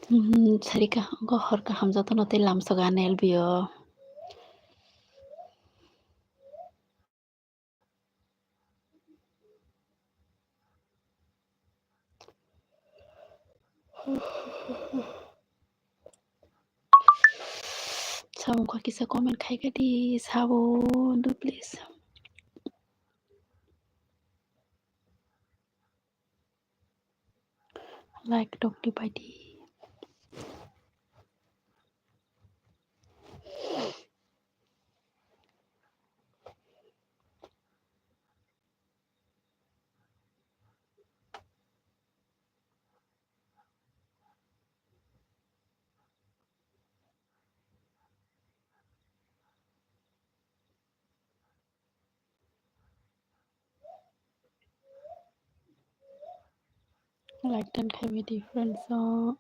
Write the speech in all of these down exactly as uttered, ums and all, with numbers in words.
Hmm, sari kaham, hor kaham jotono tei lamsogo ani L B o. Samung kha kisa comment khai kha di, sabo do please. Like tok di pai di. Like ten khaibidi friends o.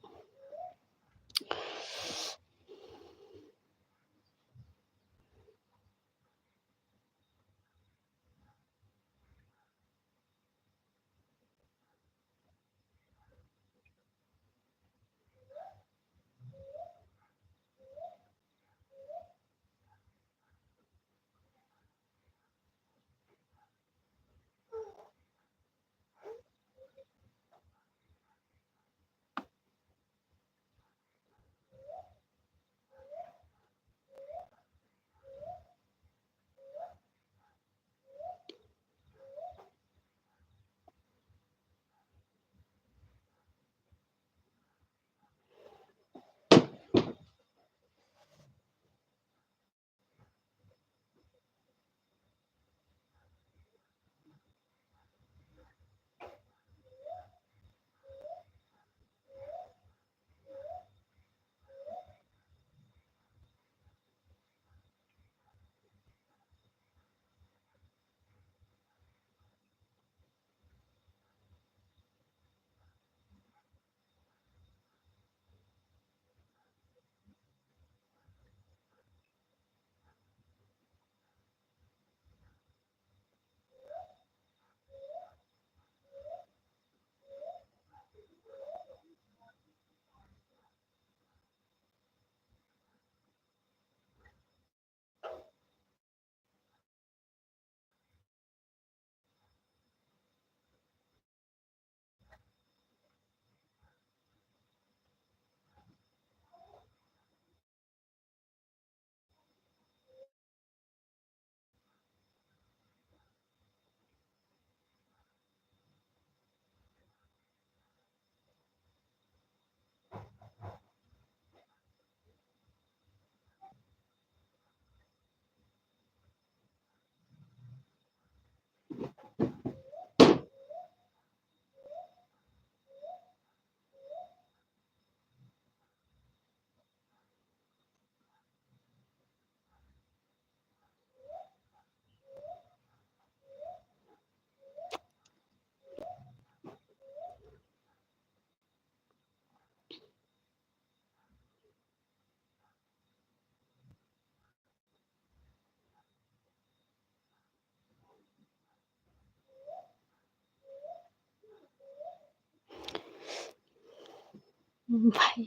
Bai,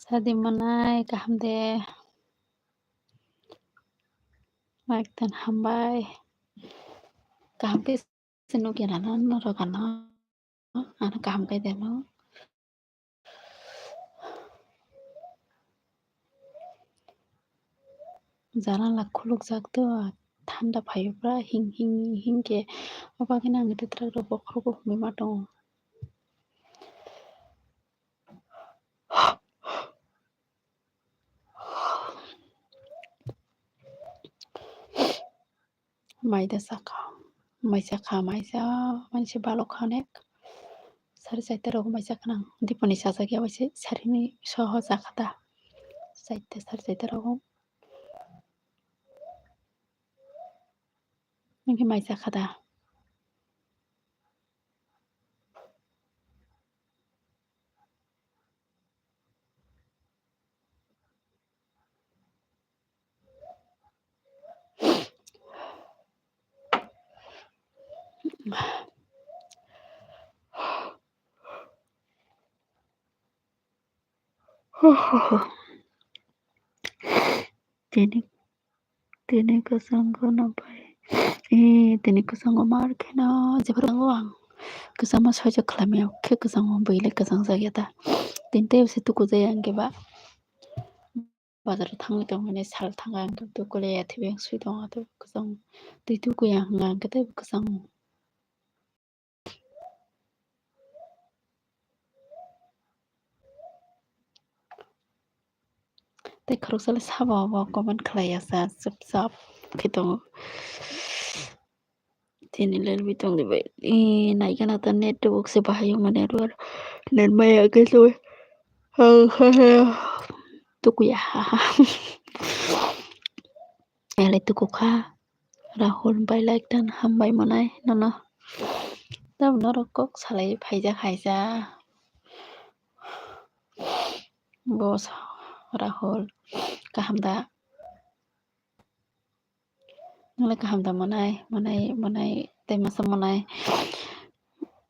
sadi manai kaham de. Like ten hambai. Kaham ke sinu kena na norok ano. Ano kaham kai de no. Janala khulukjak do, thanda phaio pura hing hing hing khe. O bagwi no ang twitrak rok bokhorok bo humui ma tongo. Maida saka, maisa kha, maisa mansi balok kha onek. Sari chaita rogo maisa kha nang. Diponi sajak ya waise sarini soho jakha da. Chaita, sari chaita rogo. Nokhe maisa kha da. Tini, tini kwchango no pai. Eh, tini kwchango mar kheno jephru tongo ang. Kwchangma soichok khlaimaya khe kwchango bwile kwchang jakya ta. Tini tei se tuku jaya hwnkhe ba. Bazar o thangwi tongmani sal thanga hwnkhe tuku le yathibeng swi tongo tei kwchang twi tukuya hwnkha hwnkhe tei kwchang. Tei khoroksa le sabo bo comment khlai ya sa chwpchap khe tongo. Tini le bithang ni bai. Eh, naikhe na ta network se bahai wngma network. Net maya khe se tukuya. Ele tukukha. Rahul bai like dan hambai manai nono. Tabuk norok kok salai phaijak haisa. Boss Rahul kaham da? Nole kaham da manai, manai, manai, tei masa manai.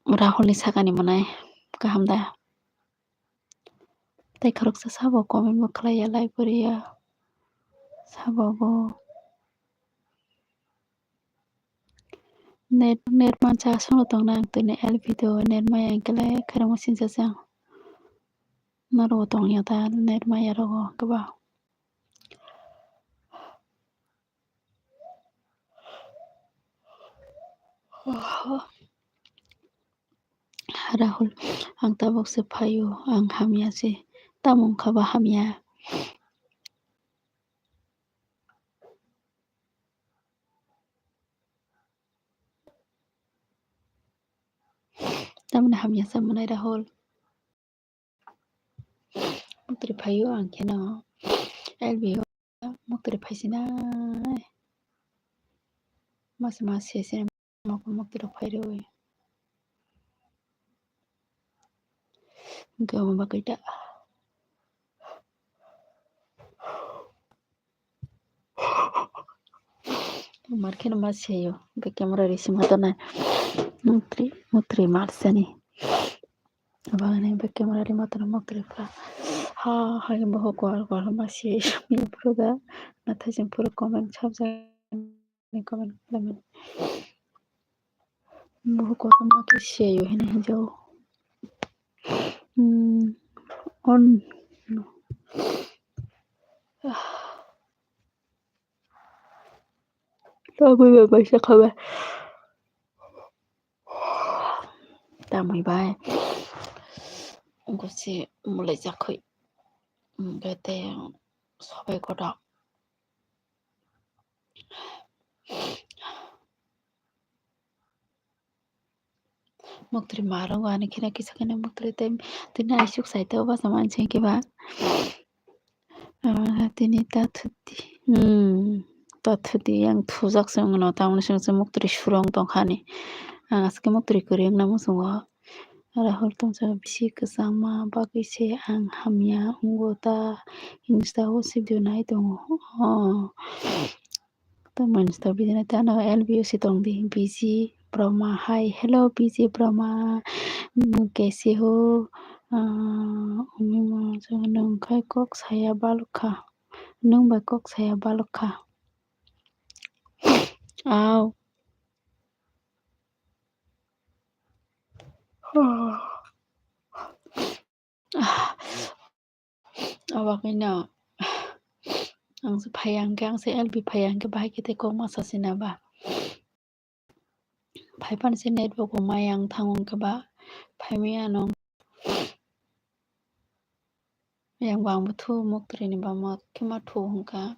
Rahul ni sakani manai kaham da? Tei khoroksa sabo comment bo khlai ya, like bo ri ya. Sabo bo. Net, net mancha aswkno tongna ang tini L P do net maya hwnkhe le khairokma sincha se ang. Norok bo tongya ta net maya rogo hwnkhe ba. Rahul, ang tabuk se phaio, ang hamya se, tamo wngkha ba hamya. Tamoni hamya se manai Rahul. Muktri phaio ang kheno L B o muktri phaisinai. Mas mas se se mokol muktri phai rwi. Hwnkhe omo bagwi da. Mar kheno ma seyo, be camera ri sima tonai. Mutri, mutri mar sani. Abagani be camera ri ma tonai mutri pla. Ha, ha, boho kwal kwal ma seyo. Pura da, nathai jeng pura comment sabjak. Comment khlaimani. Buhu kotorma khe siyaio hwnwi hwnjao. Hmm, on. Tagwi bai bai sakha bai. Tamwi bai. Gosi mulai jakhoi. Bete sobai koda. Muktri marung ani khina kisa khina muktri tei tini aisuk saite o basa mansi khe ba. Ah, tini ta thuti. Hmm, ta thuti yang thujak se wngno tamoni songse muktri surong tongkhani. Ang aske muktri kwrwi wngna muchungo. Rahul tongsa bisi kwchangma bagwi se ang hamya wngo ta hinwi sabo se video nai tongo. Oh. Tamo hinwi sabo video nai tano L B O se tongdi B G Brahma. Hi, hello B G Brahma. Kaise ho? Ah, nwng khai kok saya balokha. Nwng bai kok saya balokha. Au. Abagwino ang se phai ya hwnkhe, ang se L B phai ya hwnkhe bahai khe tei kok ma sasina ba. Phai phano se network bo maya wng thango hwnkhe ba phai maya no. Yang bang bo thu muktri ni bama khe ma thu hwnkha.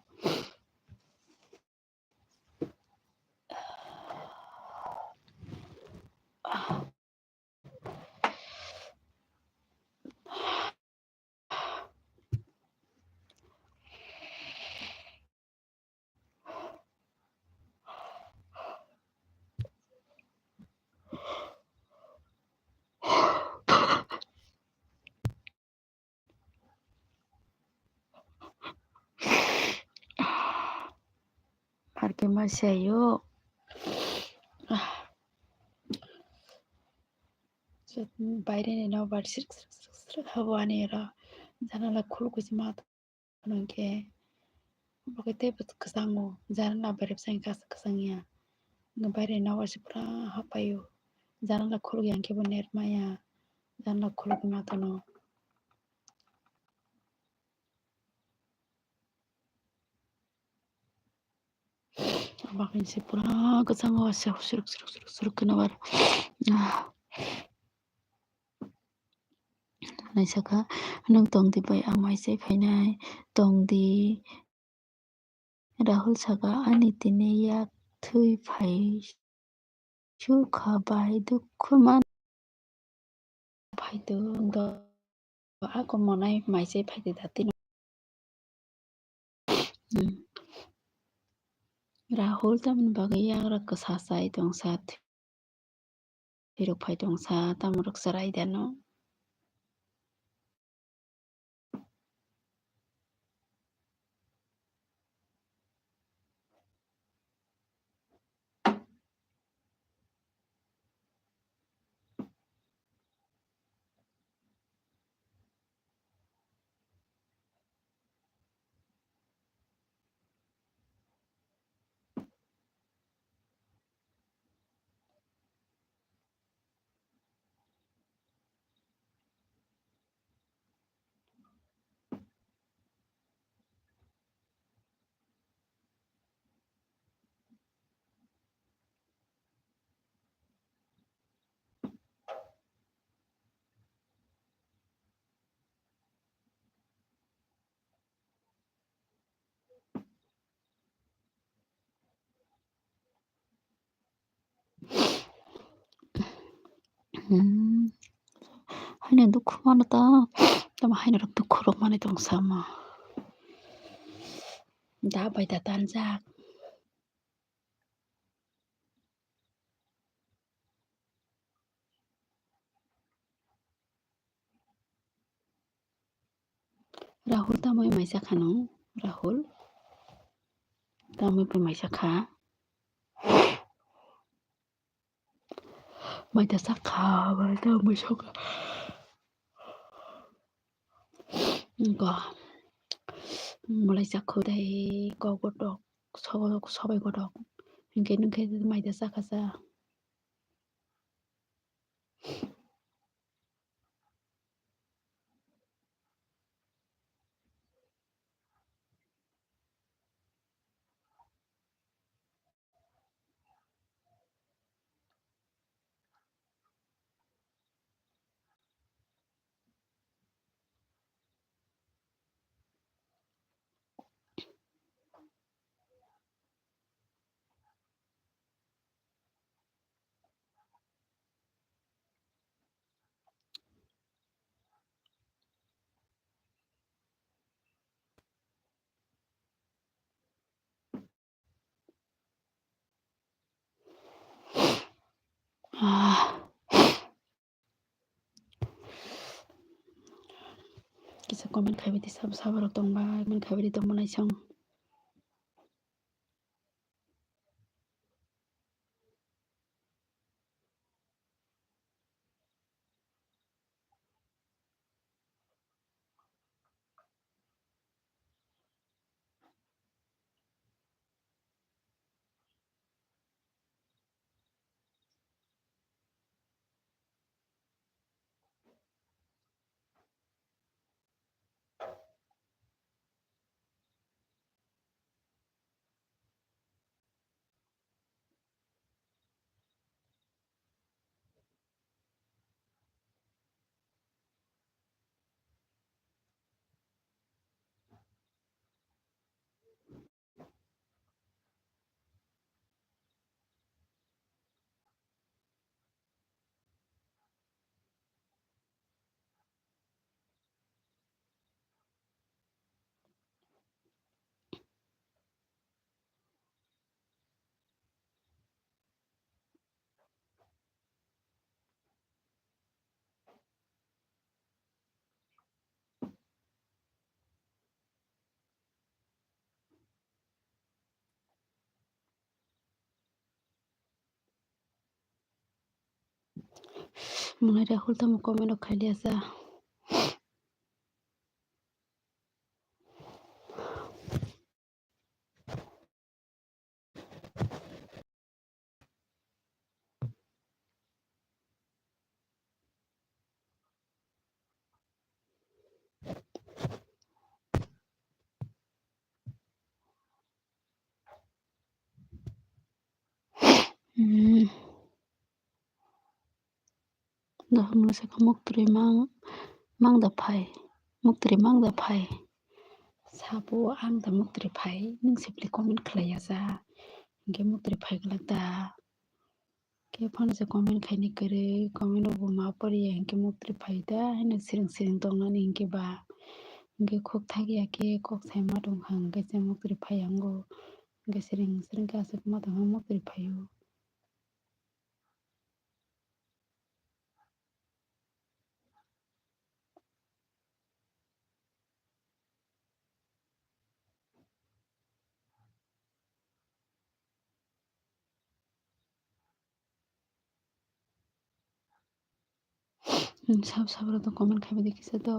Parke ma sayo. Baire ni no bar srik srik srik srik habo ani ro. Janala khulugwi se ma tono hinkhe, bo khe teibo kwchango, janala berep sa hinkhe aswk kwchang ya. Hinkhe baire nogo se pura haphaio. Janala khulugya hinkhe bo net maya. Janala khulugwi ma tono. Baksa se pura kwchango, se suruk, suruk, suruk, suruk kheno bar. Naisakha, "Nwng tongdi bai, ang mai chai phainai." Tongdi. Rahul saka, "Ani tini yak thwi phai sukha bai dukhu man." Phai do, do, ako monai mai chai phai de da tino. Hmm. Rahul tamni bagwi yagra kwsa chai tongsa, thwirok phai tongsa, tamorok chwrai dano. Hmm. Haino dukhu mano ta, tamo haino rok dukhu rok mani tong sama. Da bai da tanjak. Rahul tamoi maisa khano, Rahul tamoi bai maisa kha. Maida sakha, maida muisoka. Go. Mulai sakhu dai, kok gotok, sobai gotok. Hinkhe nungkhe maida sakha sa. Ah. Kisa comment khaibidi sabo sabo rok tongba, comment khaibidi tongbo naisong. Mwnai Rahul tamo comment rok khailiya sa. Dohormwla sakha, "Muktwi mang, mang da phai, muktwi mang da phai." Sabo ang da muktwi phai, nwng simply comment khlaiya sa, hinkhe muktwi phai glak da. Khe phano se comment khaini kwrwi, comment rok bo ma poriya hinkhe muktwi phai da, haino siring siring tongnani hinkhe ba, hinkhe khuk thakya khe kok sai ma tongkha, hinkhe se muktwi phai ango, hinkhe siring siring khe aswk ma tongkha muktwi phaio. Hmm, sab sab rok to comment khai bai di kisa to.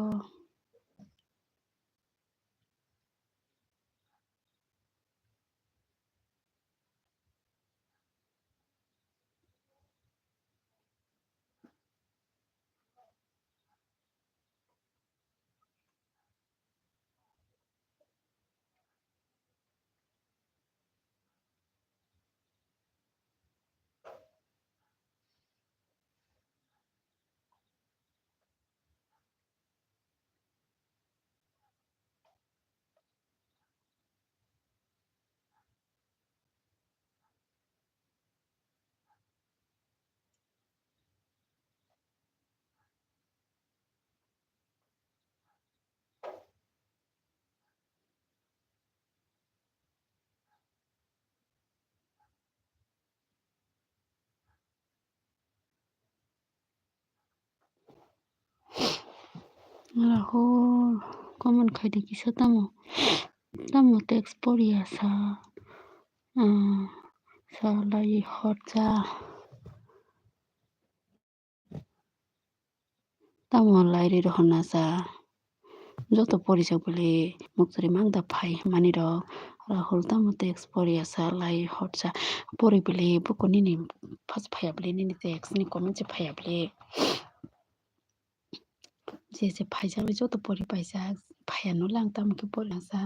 Rahul, comment khai di kisa tamo, tamo text poriya sa, ah, sa lai hot sa. Tamo lairwi rohorna sa, joto porijak bwlwi muktwi mang da phai hwnmani rok, Rahul tamo text poriya sa lai hot sa, pori bwlwi buko nini first phaiya bwlwi nini text ni comment se phaiya bwlwi, je je phaijak le joto pori paijak, phaiya no lang tamo khe pori sa.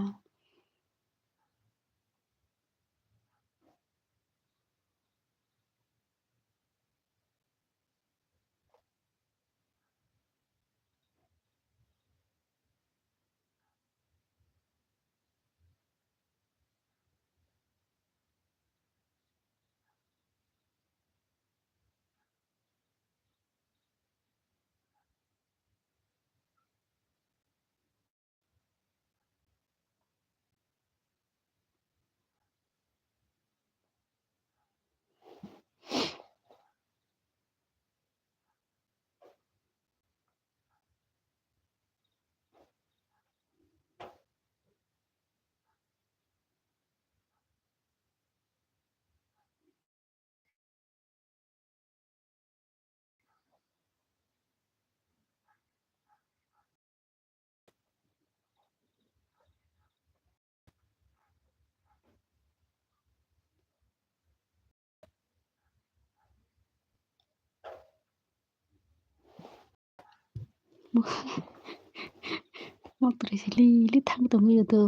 Muktwi se lili thang tongwi rwdo.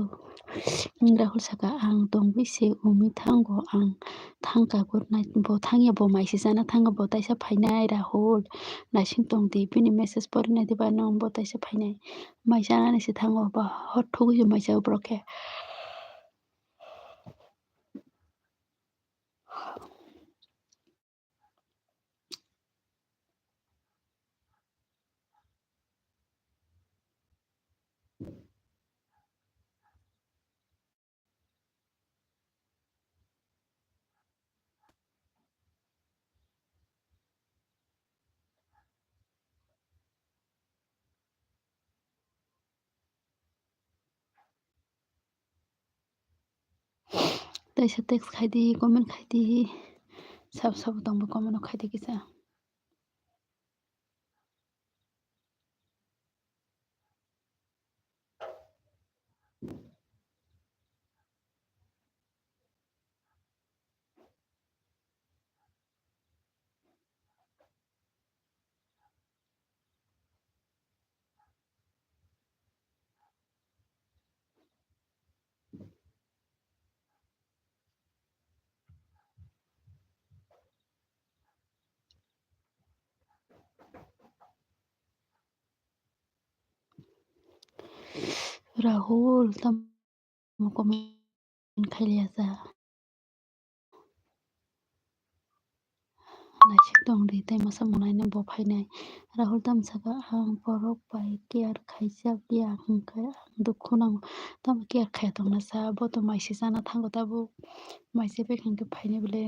Rahul saka, "Ang tongwi se umi thango, ang thangka gurnai, bo thangya, bo mai se chana thango, bo taisa phainai." Rahul, naising tong di, bini message pori nai di ba nwng, bo taisa phainai, mai chanani se thango, ba hor thugwi se mai chao borok khe. Taisa text khai di, comment khai di. Sabo sabo tongbo comment o khai di kisa. Rahul, tamo comment khailiya sa? Naisik tong di tei masa mwnai no bo phainai. Rahul tamo saka, ang borok bai care khaijak ya, hwnkhe ang dukhu nango. Tamo care khaiya tongna sa, bo to maise chana thango tabuk. Maise bag hwnkhe phainai bole.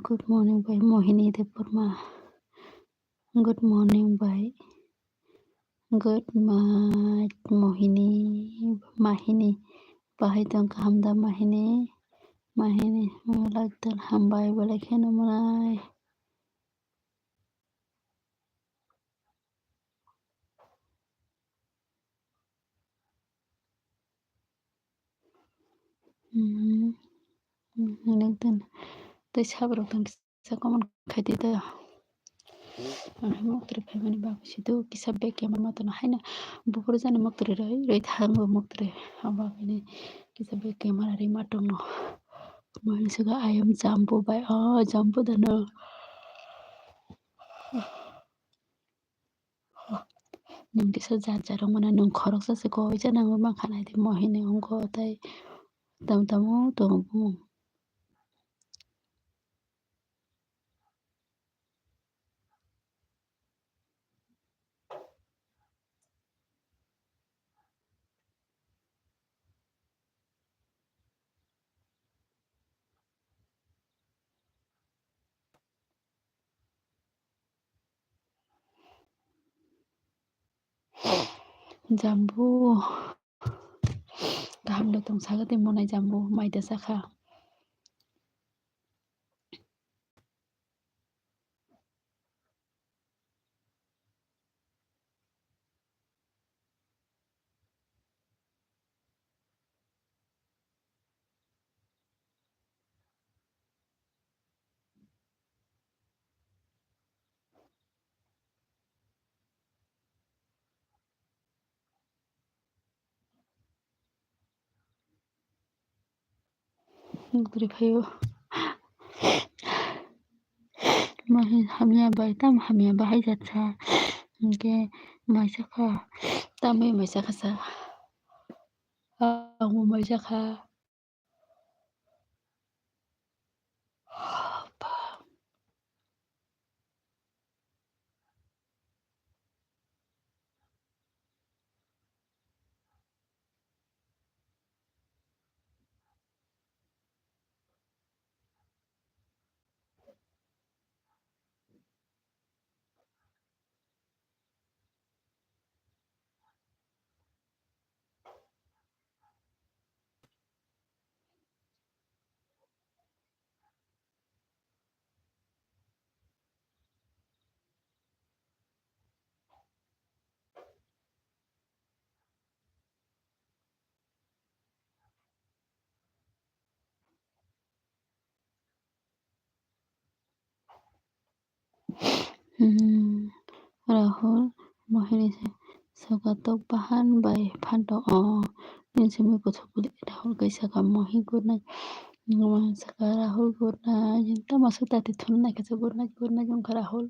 Good morning bai Mohini Debbarma. Good morning bai. Good night Mohini, Mahini. Bahai tong kaham da Mahini? Mahini, like dan hambai belai kheno mwnai. Hmm. Hmm, like dan. Tei sabrok tong kisa comment khaidi da. Ang hai moktwrwi phaimani bagwi sido kisa bag kemar ma tono haino buphuru jani moktwrwi rwi rwi thango moktwrwi abo bagwini kisa bag kemar rwi ma tongo. Mani saka I am Jambu bai o Jambu dano. Nwng kisa jat jat rok mano nwng khoroksa se koi jana wngwi mankha naidi Mohini wngkho tei tamo tamo tongo bumung. Jambu. Kaham no tong saka tei monai jambu mai da saka. Nukdri phaio. Mahi hamya bai, tam hamya bahai jat sa. Hingke maisa kha, tamni maisa kha sa. Ang bo maisa kha. Hmm, Rahul, Mohini se, saka tok bahan bai phanto o, nini simi kuthuk bwlwi. Rahul kai saka, Mohi good night. Mohi saka, Rahul good night. Tamo swk tati thun nai khe good night, good night wngkha Rahul.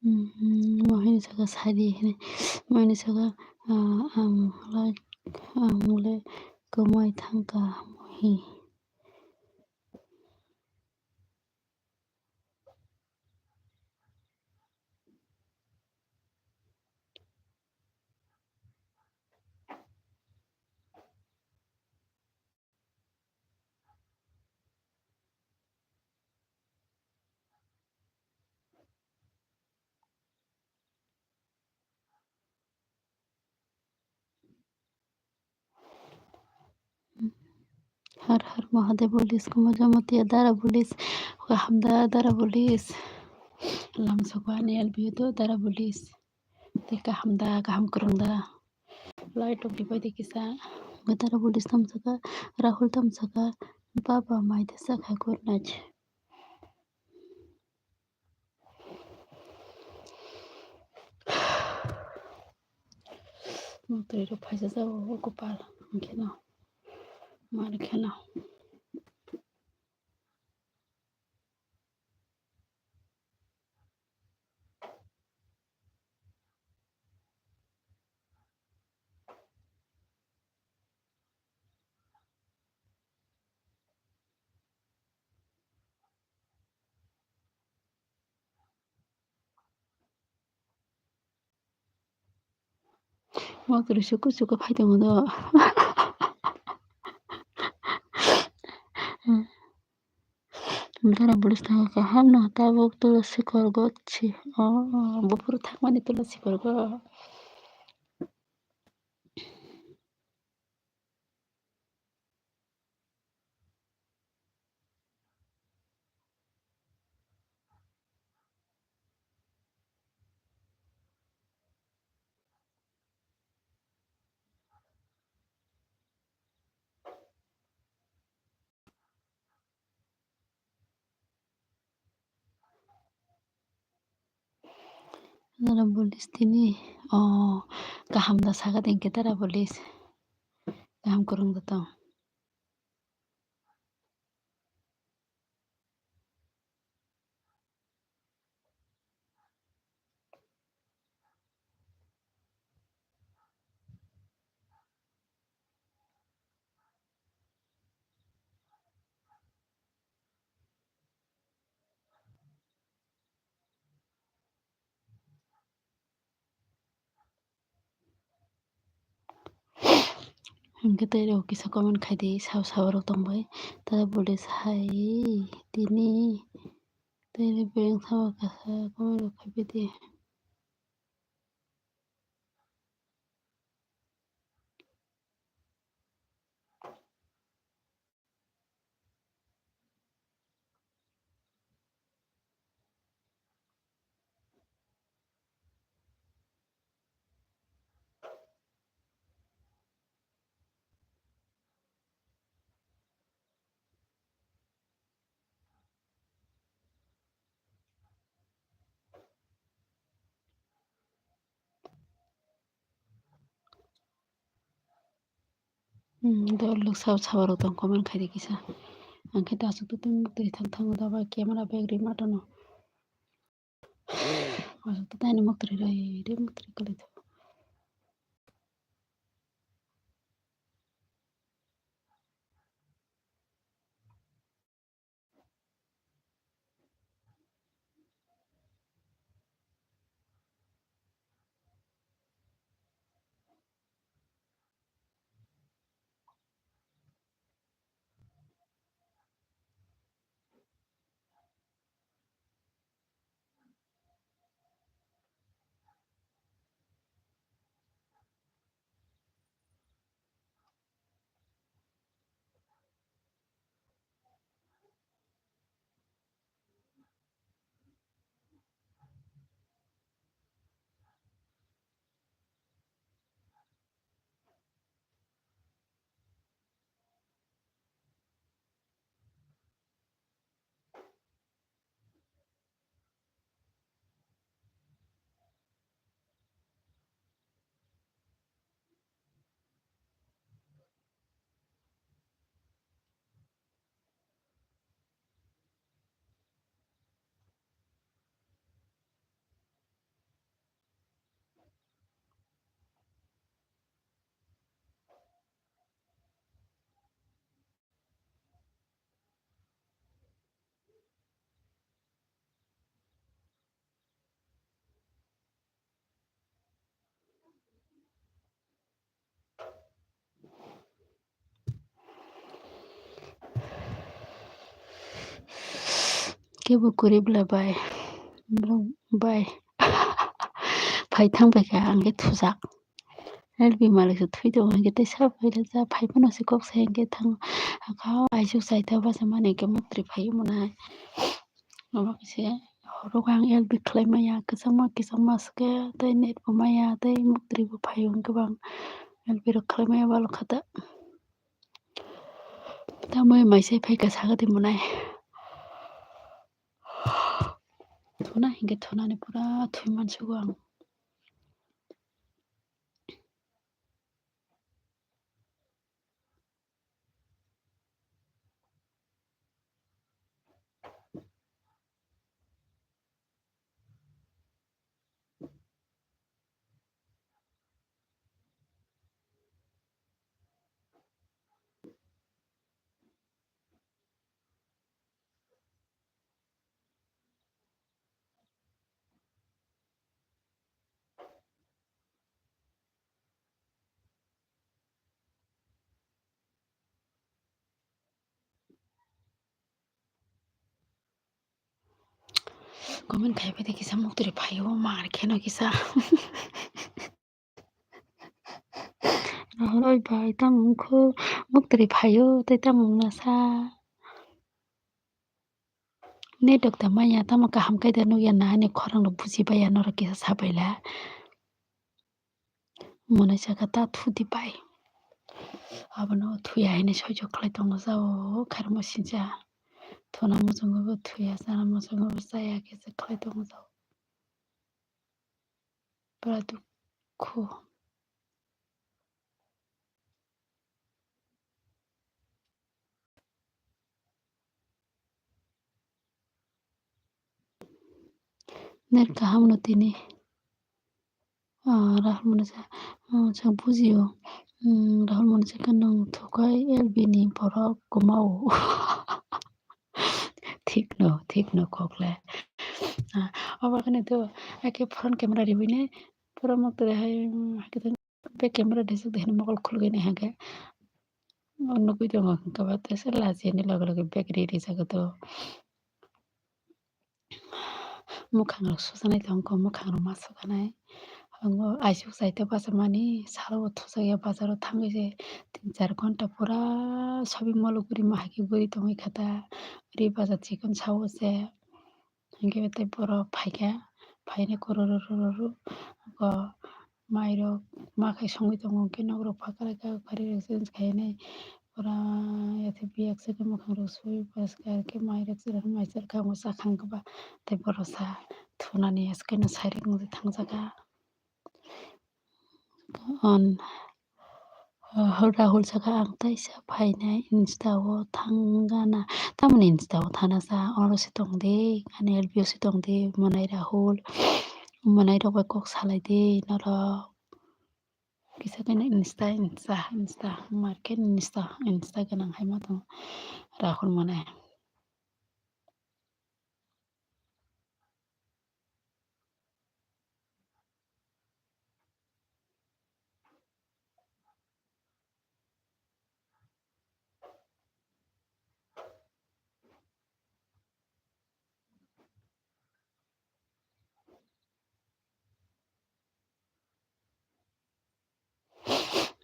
Mohini saka sadi hini. Mohini saka, ah, ang lai, ang le kwmai thangka mohi. Har Har Mahadev bolis, Kumaja Motia dara bolis, Kahamda dara bolis, Lamsokwa N L B U do dara bolis, tei Kahamda, kaham kwrwngda, lai tongdi bai de kisa, dara bolis tamsaka, Rahul tamsaka, baba mai de sakha gurnach. Mwtwi rok phaisa jabo o kopal hwnkhe no mani kheno. Mwtwi suku suku phai tongo do. Dara bulis thangkha kaham no tabuk tulasi korgo si. Oh, buphuru thangmani tulasi korgo. Dara bulis tini, oh, kaham da saga tengke dara bulis. Kaham kwrwng da tong. Hwnkhe tei rok kisa comment khai di, sabo sabo rok tong bai. Tei bulis hai tini tei rok beng sabo kasa comment rok khai bai di. Hmm, dol lok sabo sabo rok tong comment khai di kisa. Ang khe ta aswk twi twi muktwi thang thango da bai camera bag ri ma tono. Aswk twi tani muktwi rai ri muktwi kwlai thango. Kebo kwrwi bwla bai, borok bai phai thang bai kha, ang khe thujak. L B malik se thwi tongo, hinkhe tei sabo phai rwjak, phai phano se kok sai hinkhe thango. Hakha aisuk chai ta bachama ni hinkhe muktwi phai omo nai. Omo khe se horo khe ang L B khlai maya, kwchangma kwchangma se khe tei net bo maya, tei muktwi bo phai o hinkhe bo ang L B rok khlai maya balo kha ta. Tamo maisai phaikha saga twi monai. Thuna hinkhe thunani pura thwi mansugo ang. Comment khai pai de kisa muktwi phai o mar kheno kisa. Oi bai tamo wngkhu muktwi phai o tei tamo wngna sa. Net rok ta manya tamo kaham khe da nukya na ani khorang rok buji baiya norok kisa sabaila. Monai saka ta thudi bai. Abono thuya hini soijo khlai tongo jao khairokma sincha. Thuna muchungo bo thuya chana muchungo bo chaya khe se khlai tongo jao. Pura dukhu. Net kaham no tini. Ah, Rahul Monisa, ah, chwng bujio. Hmm, Rahul Monisa khe nwng thukai L B ni borok kwmao. Thik no, thik no kokle. Ah, obo kheno to ake front camera riwi ne pura mokto de hai, hmm, hakhe to back camera de suk de hino mokol khulgwi ne hakhe. O nugwi tongo hwnkhe ba tesa lachi ni loge loge bag ri rijak to. Mwkhang rok sujaknai tongo, mwkhang rok ma sukanai. Abo aisuk saite bachama ni salo bo thujakya bazar o thangwi se tin char ghonta pura shopping mall o guri ma hai khe guri tongwi kha ta. Ri bazar chikon sao se. Hinkhe tei borok phaikha, phainai khe rw rw rw rw mairok ma khai songwi tongo, hinkhe nokrok phakarokhe khairokse khainai pura yatwi biyak se khe mwkhang rok sui poriskar khe mairok chwrai mai chwrai kha sakhang khe ba tei borok sa thunani aswk khe no sairik wngwi thangjak kha. Hwlra hwlsa khe ang taisa phainai Insta o thangana. Tamoni Insta o thana sa oro se tong de, ani L B o se tong de, Monai Rahul. Monai rok bai kok salai de norok. Kisa khe Insta, Insta, Insta, market Insta, Insta gwnang hai ma tongo Rahul Monai.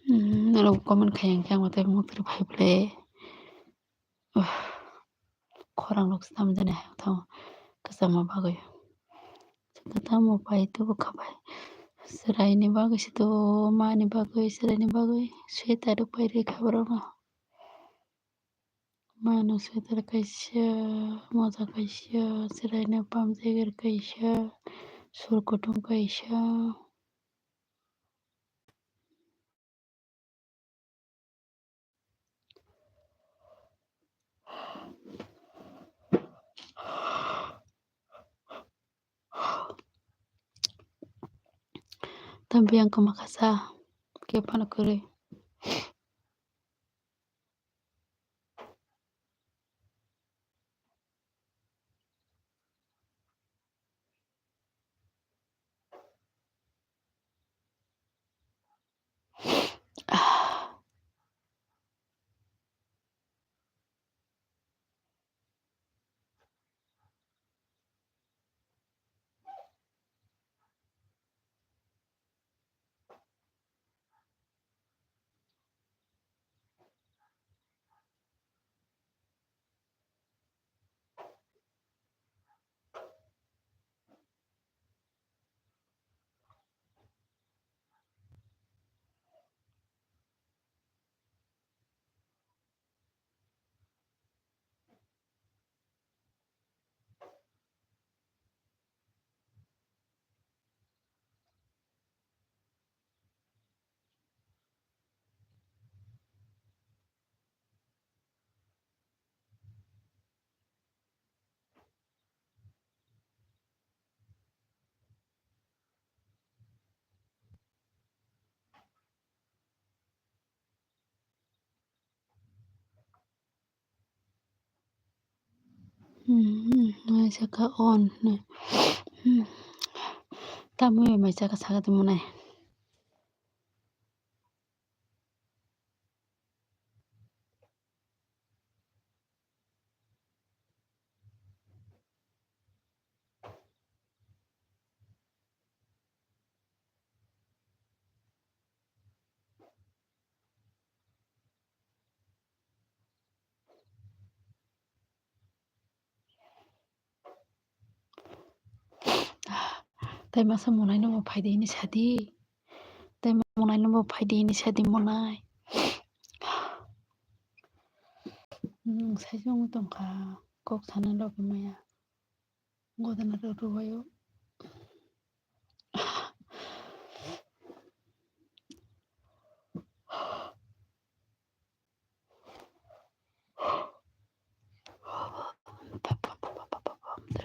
Hmm, norok comment khai ang khe ang tei muktwi phai bwle. Uff, khorang rok se tamo jani hai thango kwchangma bagwi. Tamo pai tubu kha bai. Chwraini bagwi se tubu, mani bagwi, chwraini bagwi sweater rok pai rikha borokno. Mano sweater kaisa, moja kaisa, chwraino pam jager kaisa, sur kutung kaisa. Tambi ang kwma kha sa, khe phano kwrwi. Hmm, mai saka on. Hmm. Tamwi mai saka saka tongmani. Tai masa monai no bo phaidi hini sadi. Tai monai no bo phaidi hini sadi monai. Hmm, sai se wngwi tongkha kok sana logi maya. Godana rw rw o.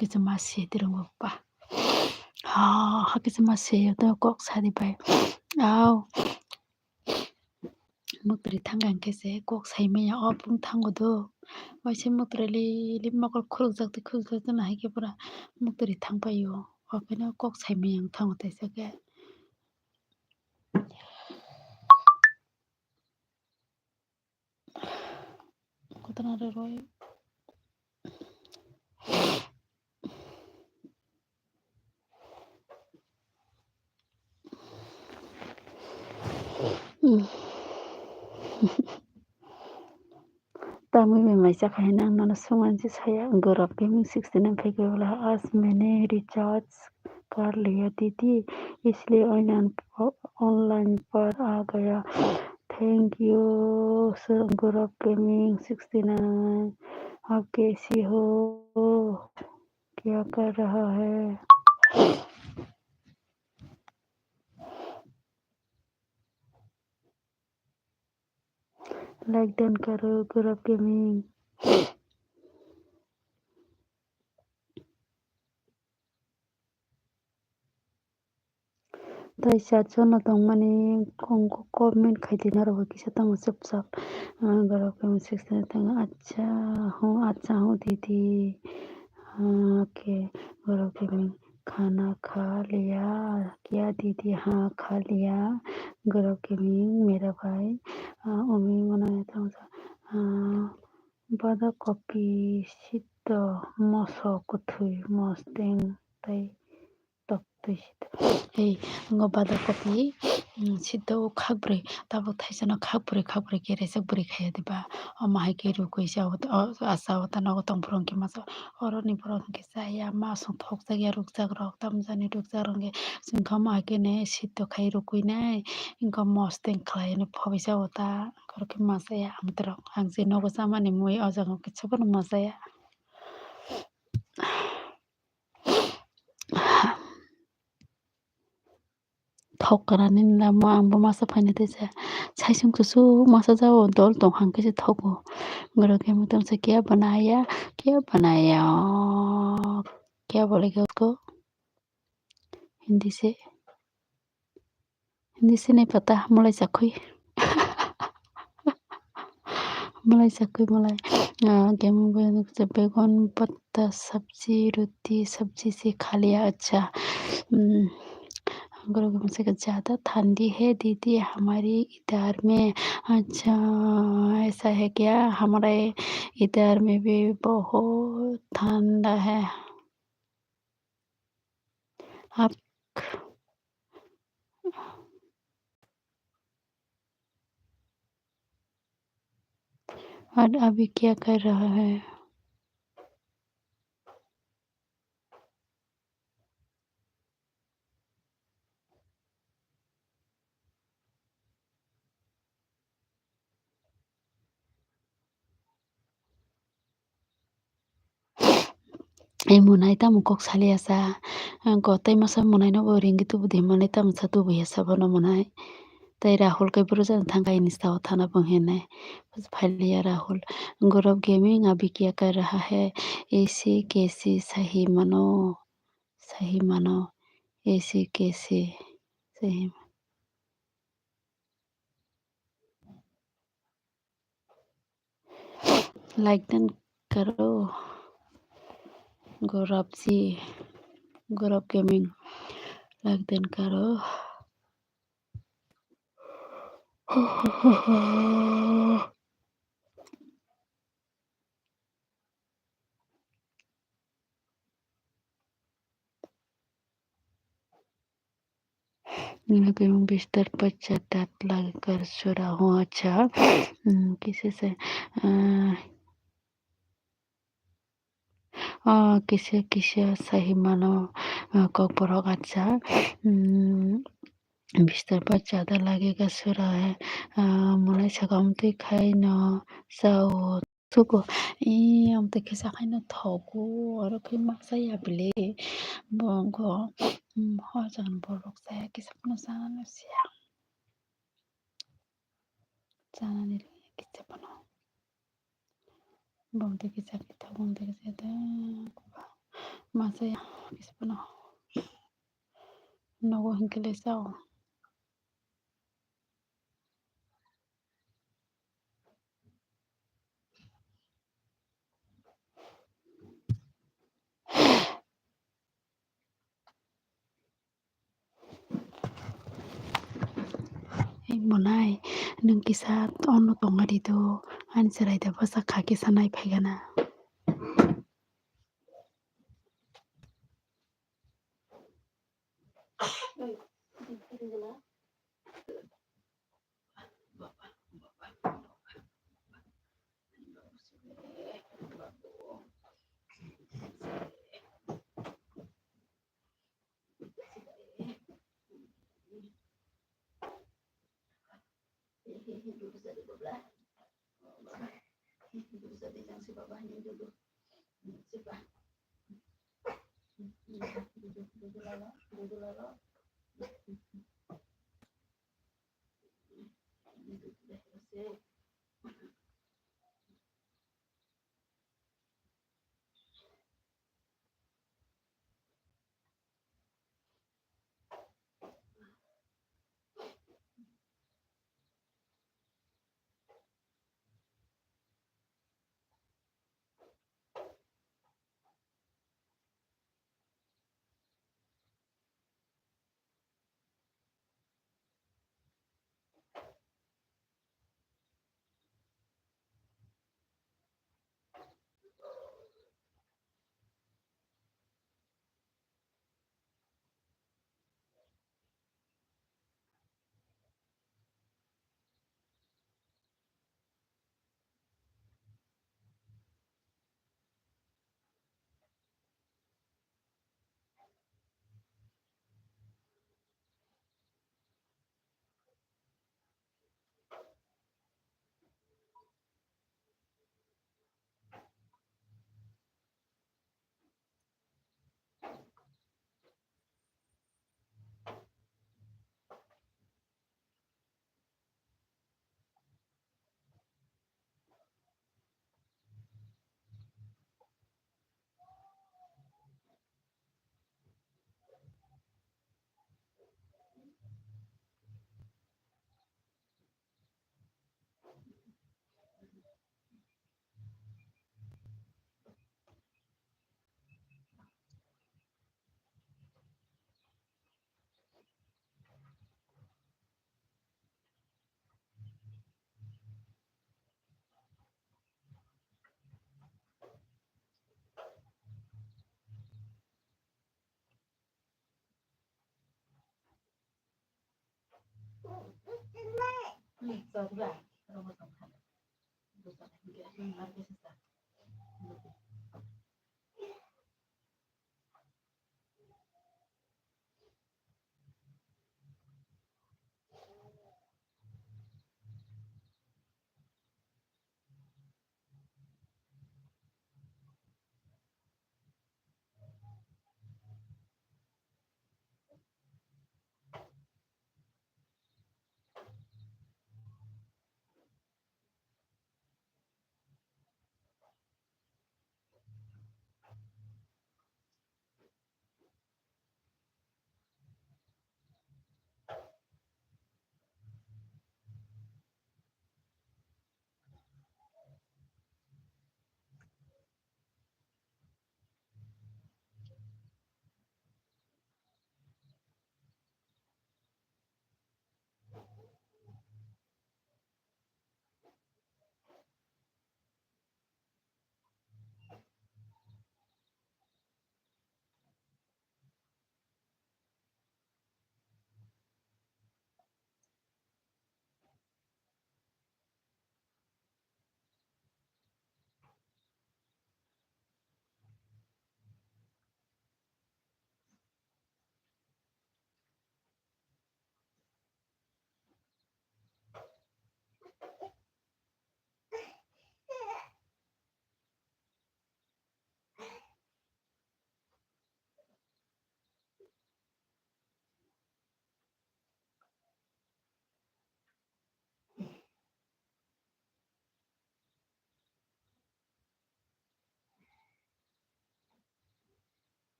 Kisa masi tirungo pa. Ha, ha kisa masi to kok sadi pai. Au. Muktri thang ang khe se kok sai maya o pung thango do. Waisa muktri li li mokol khuluk jak twi khuluk jak twi nahai khe pura muktri thang pai o. O khe no kok sai maya ang thango taisa khe. Kotona rw rw o. Tamwi bai mai chakha hwnwi ang nono swngmani se saya, Gaurav Gaming sixty nine phaikhe bwla, "Aaj maine recharge kar liya didi, isliye online, online par aa gaya." Thank you, Gaurav Gaming sixty nine. Aap kaise ho? Kya kar raha hai? Like dan karo, Gaurav Gaming. Tai chat jono tongmani, kong-, comment khai di norok bo kisa tamo chwpchap. Ah, Gaurav Gaming sixty nine tongo. Acha ho, acha ho didi. Ah, okay, Gaurav Gaming. Khana kha liya, kya didi? Ha, kha liya. Gaurav Gaming, Mera bhai, ah, umi mwnai tongsa, ah, bada kopi sitto moso kwthwi mosteng tai tok twi sitto. Hei, ngo bada kopi, mm, sitto o khak bwrwi, tabuk thaisa no khak bwrwi, khak bwrwi khe resa bwrwi khaiya diba? Omo hai khe rukui sa o, o, asa o ta nogo tong phuru hwnkhe masa. Oro ni borok hwnkhe chaya, masong thokjak ya rukjak rok, tamjani rukjak rok hwnkhe chwng kha ma khe ne sitto khai rukui nai, wngkha mosteng khlai nw phobaisa o ta, oro khe ma chaya amtwrok. Ang je nogo chamani mui o jaga o kisa phano ma chaya. Thok kwrani lama ang bo masa phaina tei sa. Saisung kusu masa jao dol tong hang khe se thogo. Borok khe muitam sa kya banaya, kya banaya, kya bolega usko? Hindi se, hindi se nahi pata, malai chakhui. Malai chakhui malai. Ah, khe mung bai nuk se begon patta sabji, roti sabji se kha liya, acha. Hmm. Guru Guru se zyada thandi hai didi, hamari idhar mein. Acha, aisa hai kya? Hamare idhar mein bhi bahut thanda hai. Aap और अभी क्या कर रहा है? Ei monai tamo kok saliya sa, ang ko tei masa monai no bo ringwi tubu di, monai tamo sa tubu ya sa bono monai. Tei Rahul kai bwrwjak thang kai ni sao thana bwng hinai. Phailiya Rahul. Gaurav Gaming abhi kya kar raha hai? Esi kesi sahi mano, sahi mano, esi kesi sahi. Like dan karo. Gorabji, Gorab Gaming, like din karo. Lagimung bistar pacha dat lagikar sura ho acha. Hmm, kisa se, ah, ah, kisa kisa sahi mano, ah, kokborok acha. Hmm, bistar pacha dat lagikar sura, ah, monai saka amtwi khaino sao. Sugo, ee, amtwi kisa khaino thogo, oro khe masa ya bile. Bo wngkha, mm, hor jagan borok saya kisa phano chanani siya. Chanani kisa phano. Bo amtwi kisa khe thogo, amtwi kisa de, masa ya kisa phano. Nogo hinkhe le sao. Ei monai, nwng kisa ono tongari do, ani chwrai da bwsa kha kisa nai phaigana.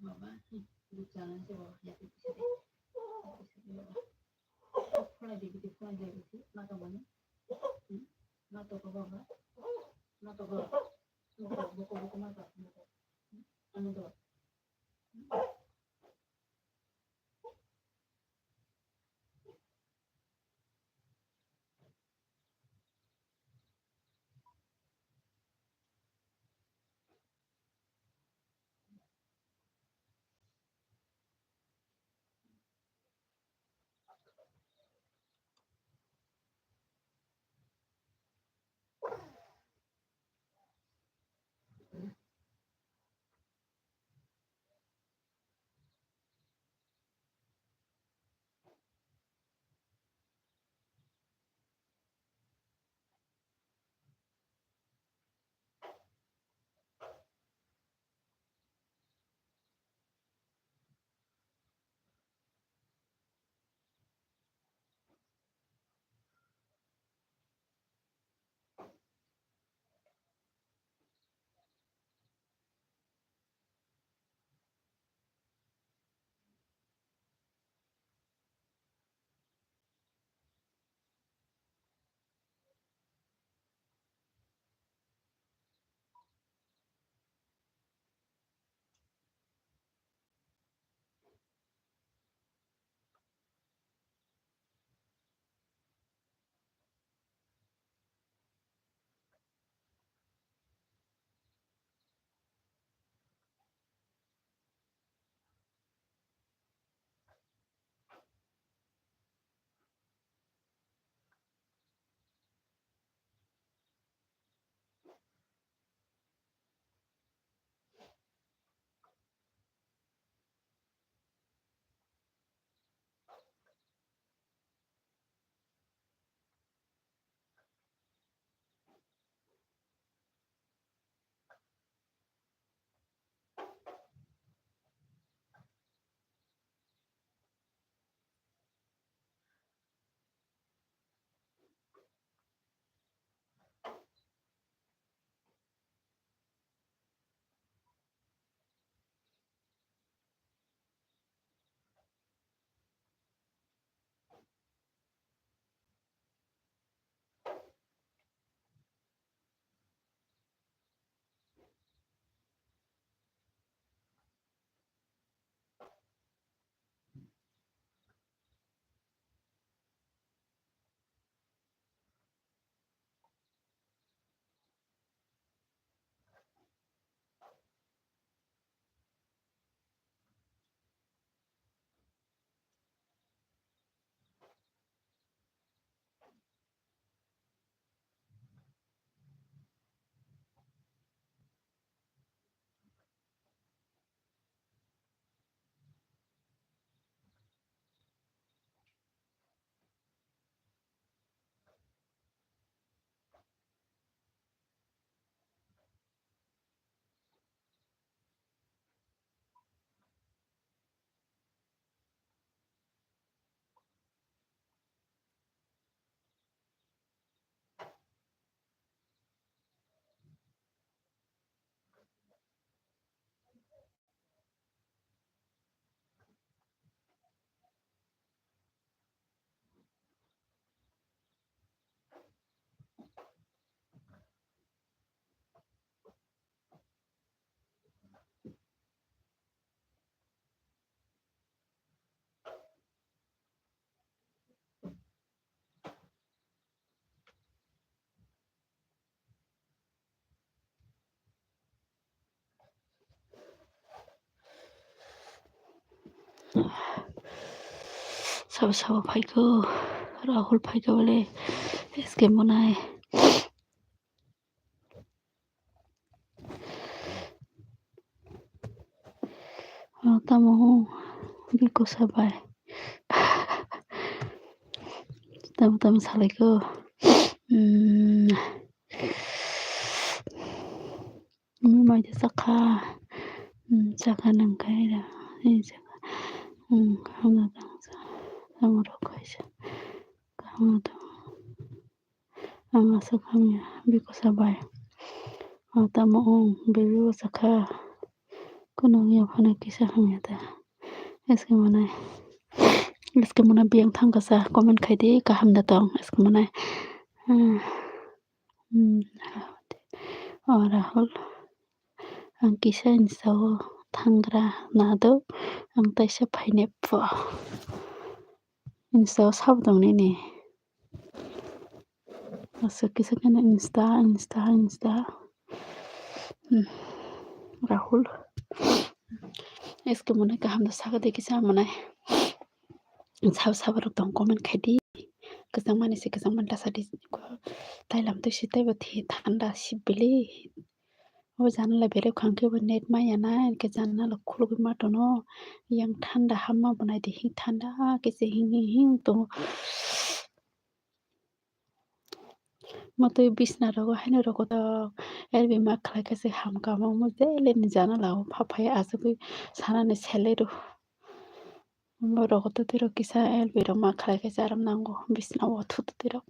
Baba, hmm, bu challenge baba, ya, ya, ya. Khulai di, bidi khulai di, bidi, ma tongmani. Hmm, ma tongo baba. Ma tongo. Buko, buko, buko, ma tongo, buko. Hmm, ano do. Hmm. Sabo sabo phaikho, Rahul phaikho bole, S K monai. Tamo hwn bikosa bai tamo tamo salaikho. Mai de chakha, chakha nangkhe da, chakha, kaham da tamo rok kaisa, kaham da tamo. Ang aswk hamya bikosa bai. O tamo wng, baby bo sakha. Kunu wngya phano kisa hamya ta. Eske mwnai. Eske mwnai biyang thang kasa comment khai di, kaham da tong. Eske mwnai. Hmm. Hmm. O Rahul. Ang kisa insta o thangra nadok. Ang taisa phainai pho. Insta o sabo tong nini. Aswk kisa kheno insta, insta, insta. Hmm. Rahul. Eske mwnai kaham da sakha de kisa mwnai. Sabo sabo rok tong comment khai di. Kwchangmani se kwchangmani da sa di. Tailam twi si taibo thi thanda sibili. O janala berep khang khe bo net maya na, hwnkhe janala khulugwi ma tono. Yang thanda hamma bo nai di, hing thanda khe se hing hing hing tongo. Matwi bisna rogo haino rogo tok, elbi ma khlai khe se ham kamo mo jele ni janala o pha phai achugwi sanani sele rw. Mo rogo to twi rok kisa elbi rok ma khlai khe se aram nango bisna o thu to twi rok.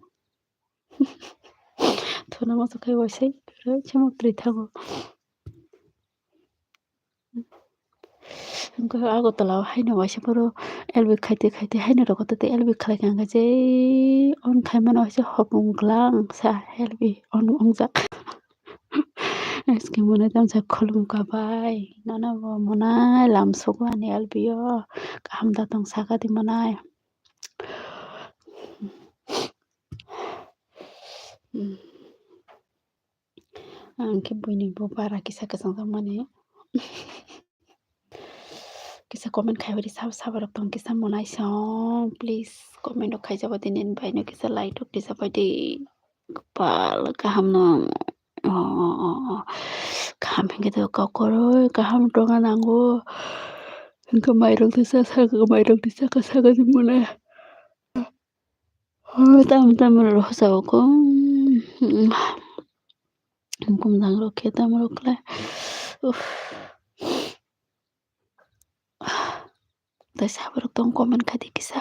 Thuna ma sukhai waisai, samung twi thango. Hwnkhe Agartala o haino waisa phuru elbi khaite khaite haino rogo to tei elbi khlai kha hwnkhe je on khai mano waisa hopung glang sa elbi on wngjak. Eske mwnai tamsa khulum ka bai nono bo mwnai lam sugo ani elbi o kaham da tong saka di mwnai. Hmm. Ang khe buini bo bara kisa kwchang jakmani. Kisa comment khai bai di, sabo sabo rok tong kisa mwnai song. Please comment rok khai jabo di, nini bai no kisa like rok tisa bai di. Kwpal kaham no. Oh, oh, oh, oh. Kaham hwnkhe to kokroi kaham tongna nango. Hwnkhe mairok tisa saka, mairok tisa saka di mwnai. Oh, tam tam rok hosa o kong. Kum jang rok khe tam rok khlai. Uff. Tai sabo rok tong comment khai di kisa.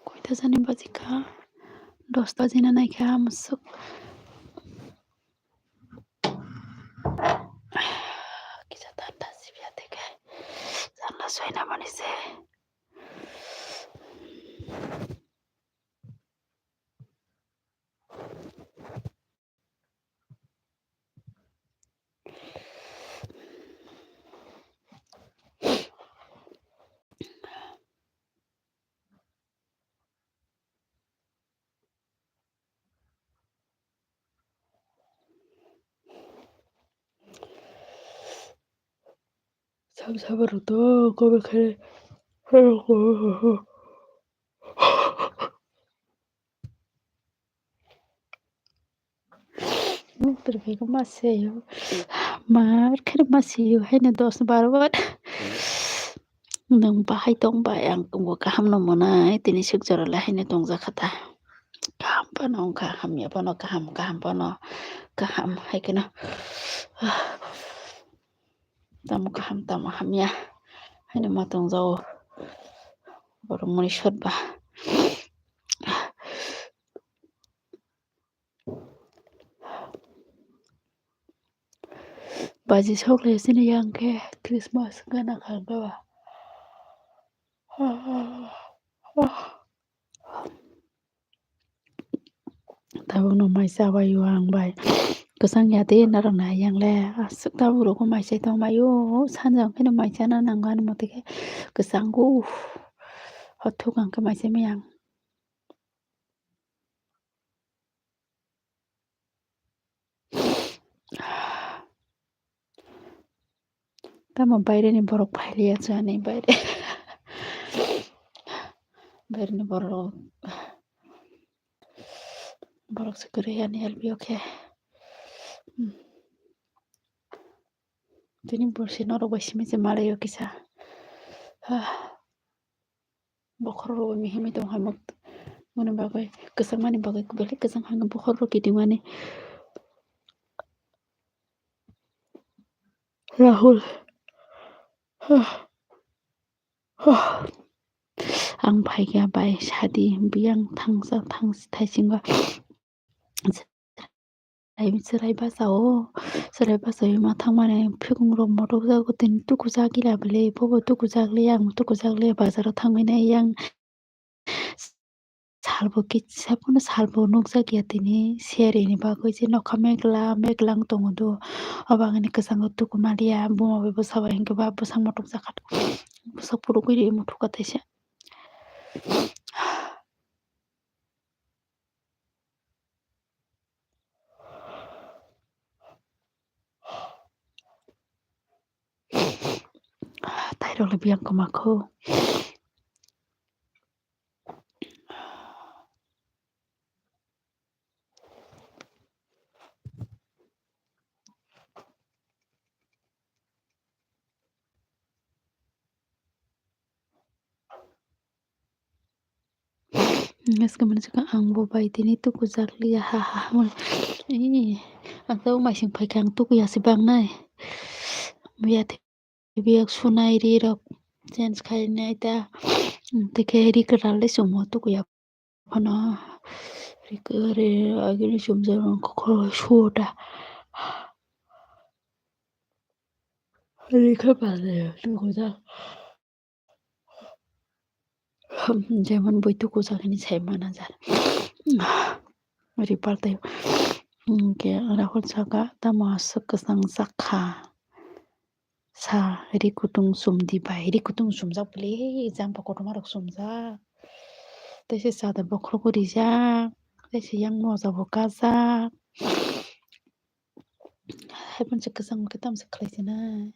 Koita jani baji kha? Dos baji na nai kha musuk. Kisa thanda sibya tei khe janla soina mani se. Sabo sabo rok to kobe khe. Nokthar khe ma se yo. Mar khe ma se yo haino dos baro bar. Nwng bahai tong bai, ang tongo kaham no mwnai, tini suk jora le haino tong jakha ta. Kaham phano wngkha, hamya phano kaham, kaham phano kaham hai kheno. Tamo kaham, tamo hamya haino ma tong jao. Borok mani sot ba. Baji sok le sini yang khe Christmas gana kha ba. Tabuk no mai cha bai o ang bai. Kwchang ya de norok nai yang le. Aswk tabuk rok o mai chai tong mai o. Sanja hwn khe no mai chana nango ani mote khe kwchang o. Hothuk ang khe mai chai maya ang. Tamo baire ni borok phailiya chwng ani baire. Baire ni borok, borok se kwrwi ani L B o khe. Hmm. Tini borsi norok bai simi se malaio kisa. Ah. Bokhorok mihimwi tong hai mani bagwi, kwchangmani bagwi belai kwchang hai bokhorok kitimani. Rahul. ang phaikha bai sadi biyang thangsa thangsi thaisingo. Chwrai bachao, chwrai bachawi ma thangmani phikungrok motok jago tini tukujak ya bwle, bobo tukujak le, ang tukujak le, bazaro thangwi nai yang. Salbo kisa phano salbo nukjak ya tini, seri ni bagwi je nokha megla megla wng tongo do, obo ang ni kwchango tuku maliya, buma bai bwsa bai hinkhe ba bwsa motok jakha, bwsa phurugwi rw muthukha teisa. Tairok le biyang kwma kho. Next comment saka ang bo bai tini tukujak liya ha ha ha. Ih, ang tabuk maising phaikha ang tukuya se bangnai. Biya te biya sunai ri rok change khainai ta. Tei khe ri kwtal le chwngno tukuya phano. Ri kwrwi agini chumjak rok khoro suo ta. Ri khe pale tukujak. Jemon bui tukujak hinwi sai mana jar. Ri paltai. Hwnkhe Rahul saka, tamo aswk kwchang jakha? Sa ri kutung chumdi bai, ri kutung chumjak bwle, jang bo kotorma rok chumjak. Tei se chador bokhorok bo rijak, tei se yang moja bo kajak. Haiphano se kwchang khe tamo se khlai sinai.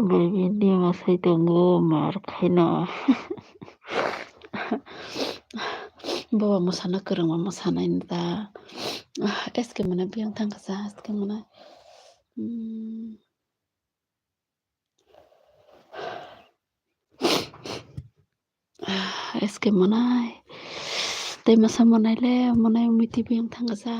Baby ni mwsai tongo mar khaino. Bobo mwsana kwrwngma mwsanaino da. S K mwnai biyang thangkha sa, S K mwnai. Hmm. S K mwnai. Tei masa mwnai le mwnai miti biyang thangkha sa.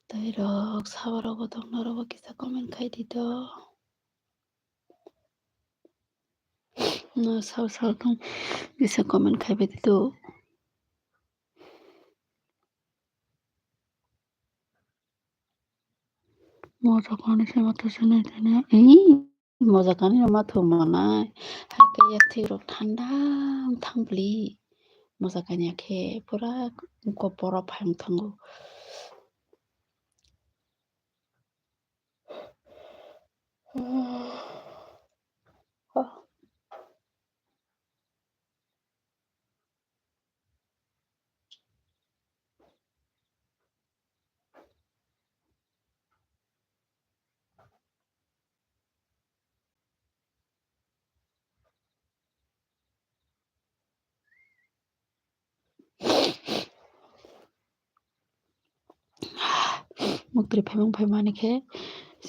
Tei rok sabo rok bo tong norok bo kisa comment khai di do. No sabo sabo tong kisa comment khai bai di do. Moja kani se matha se nai tene. Ih, moja kani no matha manai. Hai khe yaktwi rok thanda thang bwli. Moja kani khe pura kok borok phai thango. Muktwi phaimung phaimani khe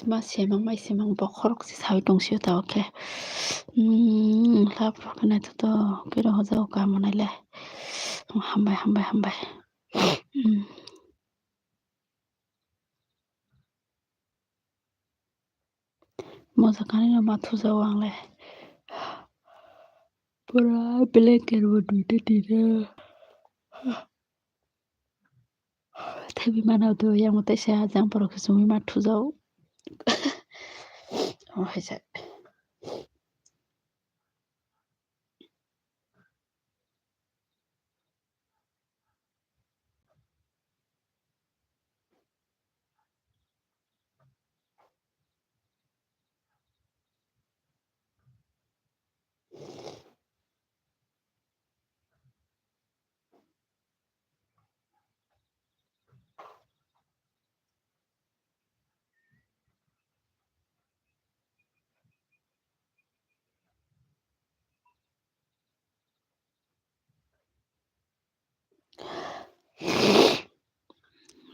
Ma semang mai semang bokhorok se sawi tong sio ta, okay. Hmm, lab rok naithotok khe rohorjak o kaam rok nai le. Hambai, hambai, hambai. Hmm. Moja kanwi no ma thujao ang le. Pura blanket bo duita tira. Thebi mano do yang tei se ajang borok se chumui ma thujao. Oh, hai se.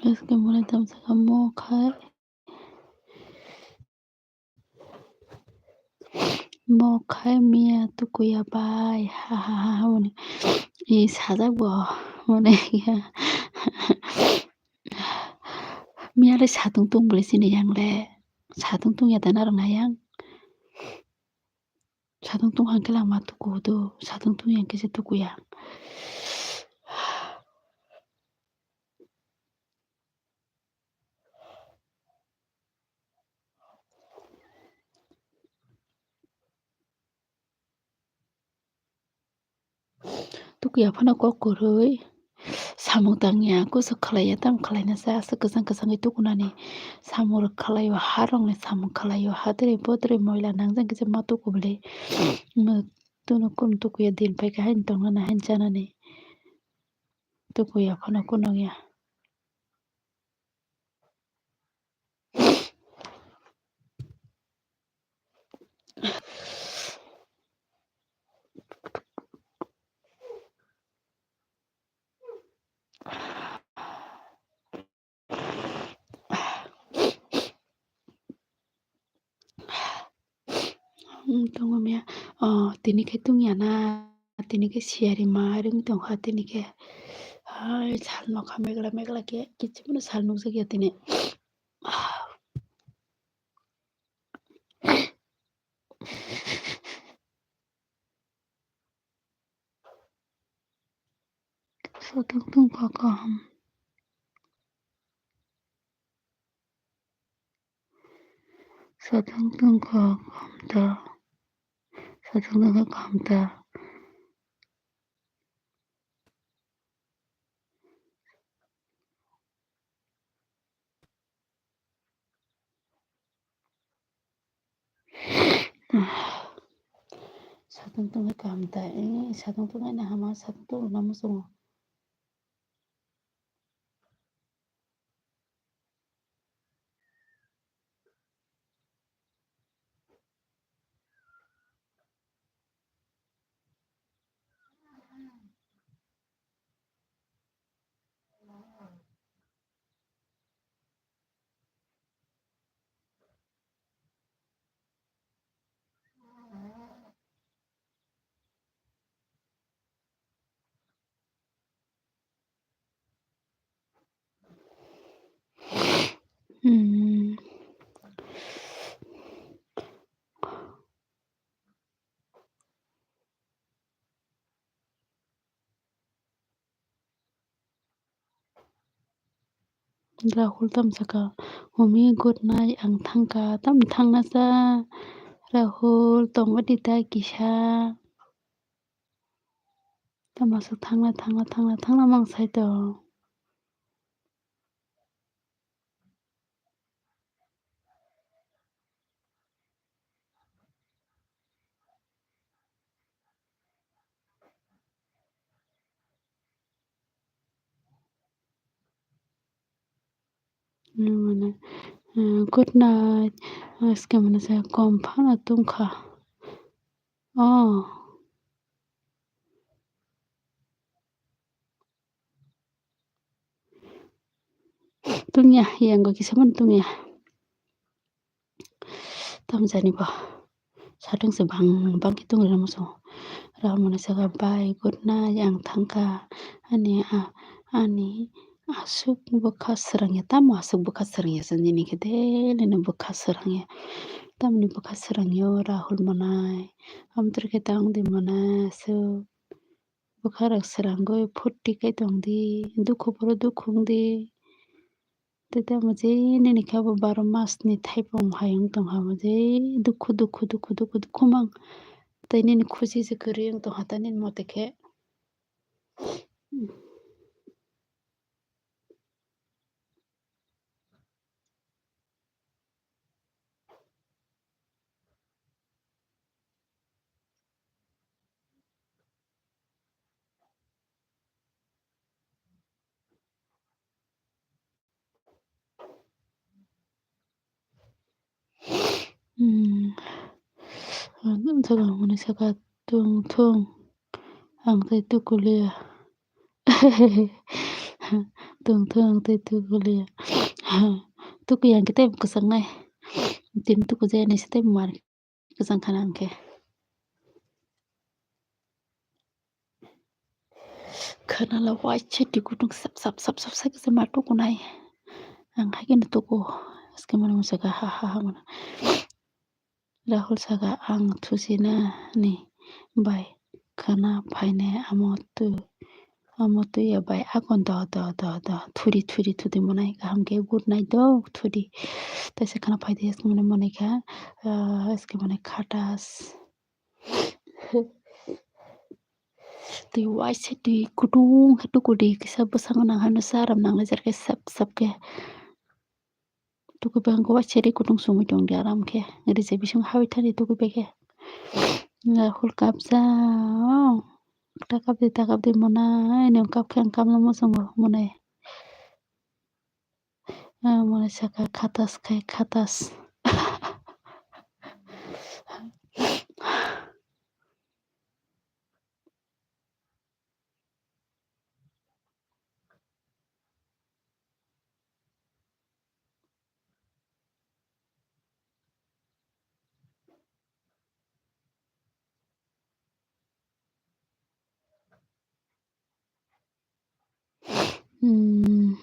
Haike mwnwi tamsaka mo khai. Mo khai miya tukuya bai, ha, ha, ha, ha, hwnwi. I sajak bo, hwnwi ya. Miya le satung tung bwle chini yang le. Satung tung ya da narwk na yang. Satung tung hang khe lang ma tuku do, satung tung yang khe se tuku ya. Tukuya phano kok kwrwi samung tangya, kusu khlaiya, tamo khlaina se aswk kwchang kwchangwi tukunani. Samung rok khlaio, ha rokni samung khlaio, ha twrwi bo twrwi moila nangjak kisa ma tuku bwle. Tono kunu tukuya din paikha haino tongnani haino chanani. Tukuya phano kunu ya. Hmm, tongo miya. Oh, tini khe tungya na, tini khe siyari ma ring tongkha tini khe. Hai, sal nokha megla megla khe, kichimano sal nukjakya tini. Satung tungkha kaham. Satung tungkha kaham ta. Satung tungkha kaham ta. Satung tungwi kaham ta, eh, satung tungwi nahama, satung tungwi namo chungo. Hmm. Rahul tamsaka, Umi, good night, ang thangkha, tam thangna cha, Rahul, tongba di ta kisa, tamo aswk thangna, thangna, thangna, thangna mang sai tong. Mane, eh, good night. Aske mane se kom phano tungkha. Oh. Tungya, yango kisa phano tungya. Tamjani bo. Satung se bang bang khe tongwi rwma song. Rahul mwnwi saka, "Bye, good night, ang thangkha. Ani, a-, ani aswk bwkha swrangya, tamo aswk bwkha swrangya se nini khe daily no bwkha swrangya. Tamoni bwkha swrangya o Rahul mwnwi. Amtwrwkhe tang di mwnwi aswk." Bwkharok srangwi phurti khe tong di, dukhu phuru dukhu wng di. Tei tamo je nini khe abo baro mas ni thaipung hai wng tong ha, amo je dukhu, dukhu, dukhu, dukhu, dukhu mang. Tei nini khusi se kwrwi wng tong ha ta nini mote khe. Hmm. Ang tongthok ang hwnwi saka, "Tongthok, ang tei tukuliya." "Tongthok, ang tei tukuliya." Tukuya hwnkhe tei kwchangknai. Tini tukujaya ni se tei mar. Kwchang khana hwnkhe. Khana la waisa twi kutung sap sap sap sap sai khe ma tukunai. Ang hai kheno tuku. Aske mano masa kha ha ha ha mano. Rahul saka, "Ang thusinani bai khana phainai amo twi." Omo twi ya bai akon do do do do thuri thuri thudi monai kaham khe good night do thudi. Taisa khana phaidi aske monai monai kha, ah, aske monai khatas. Twi waisa twi kutung khe tukudi kisa bwskango nang hano sa aram nang laijak khe sap sap khe. Tuku bangkhe waisa ri kutung sumui tongdi aram khe. Rije bising hawi thani tuku bai khe. Nga hul kapsa. Ta kapdi, ta kapdi monai. Nang kap khe ang kapno muchungo monai. Ah, monai saka khatas khai khatas. Hmm.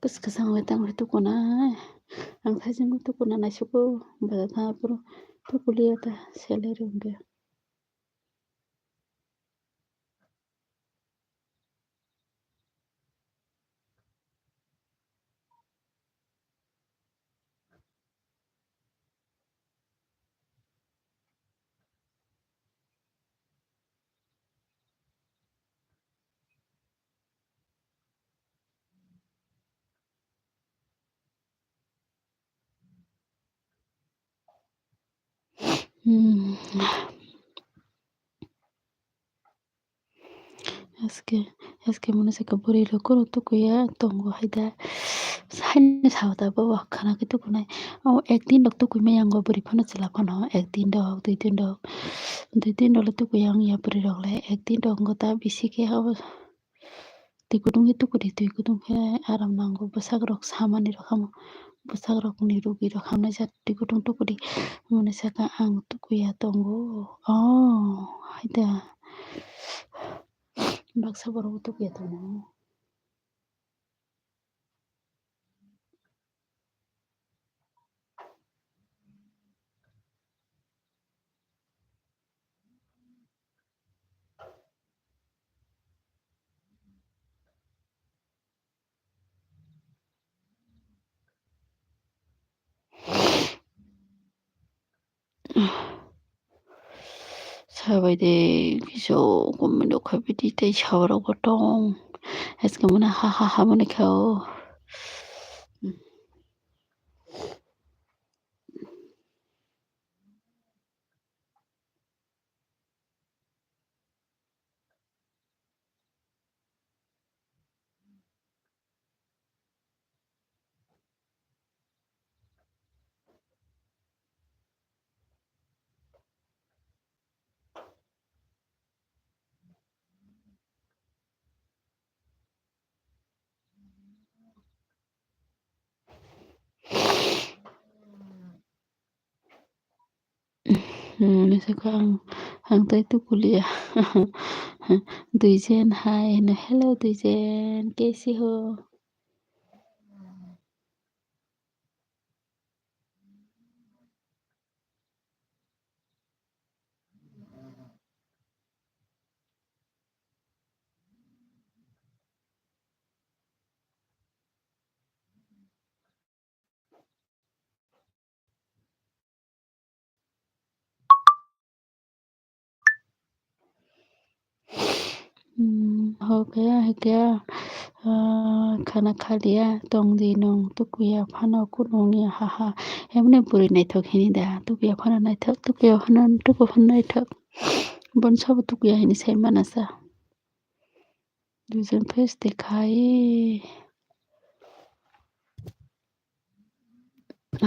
Kwchwng kwchwng bai tamo tukuna. Ang thaijwngno tukuna naisukgo. Bazar thangphuru tukuliya ta salary hwnkhe. Hmm. Haske, haske mone saka bwrwi rok koro tukuya tongo hai da. Haino sao da bobo khana khe tukunai. O ek din rok tukui maya wngo bwrwi phano chwla phano ek din rok, dui din rok. Dui din rok le tukuya wngya bwrwi rok le ek din rok wngkha ta bisi khe abo. Twi kutung khe tukudi, twi kutung khe aram nango. Bwsak rok samani rok hamo, bwsak rok ni rugi rok hamnai jak twi kutung tukudi. Mone saka ang tukuya tongo. Oh, hai da. Baksa borok bo tukuya tongo. Sabai de kisa comment rok khaibidi tei sawa rok bo tong. Haske mane ha ha ha mane kha o. Nini sakha ang, ang tai tukuliya. Duijen hai hino, hello Duijen, kaise ho? Hmm, ho khe, hai khe, ah, khana khaliya tongdi nwng, tukuya phano kunu wngya, ha ha. Emoni bwrwi naithok hini da, tukuya phano naithok, tukuya phano, tuku phano naithok. Bono sabo tukuya hini sai mana sa. Duijon face de khai.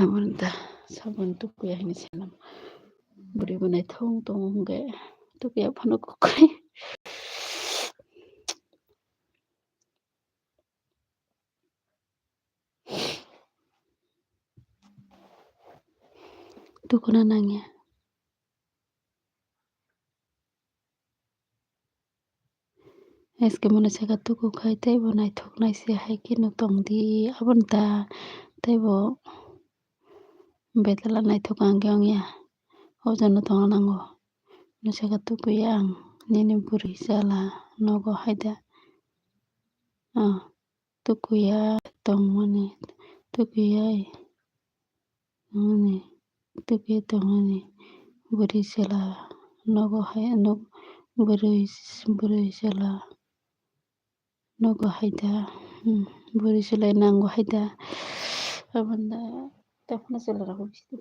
Aboni da saboni tukuya hini sanam. Bwrwi bo naithok tong tong hwnkhe tukuya phano kwkhwrwi. Tukuna nangya. Eskemo no saka tuku khai teibo naithok naise hai kheno tongdi aboni ta teibo betala naithok ang khe ongya o jano tongna nango. No saka tukuya ang nini bwrwi chala nogo haida. Ah. Tukuya tongmani, tukuya tongmani, tukuya tongmani, bwrwi chwla nogo hai, nog-, bwrwi, bwrwi chwla nogo hai da, hmm, bwrwi chwla nango hai da, aboni da, tei phano chwla rok bo bisti.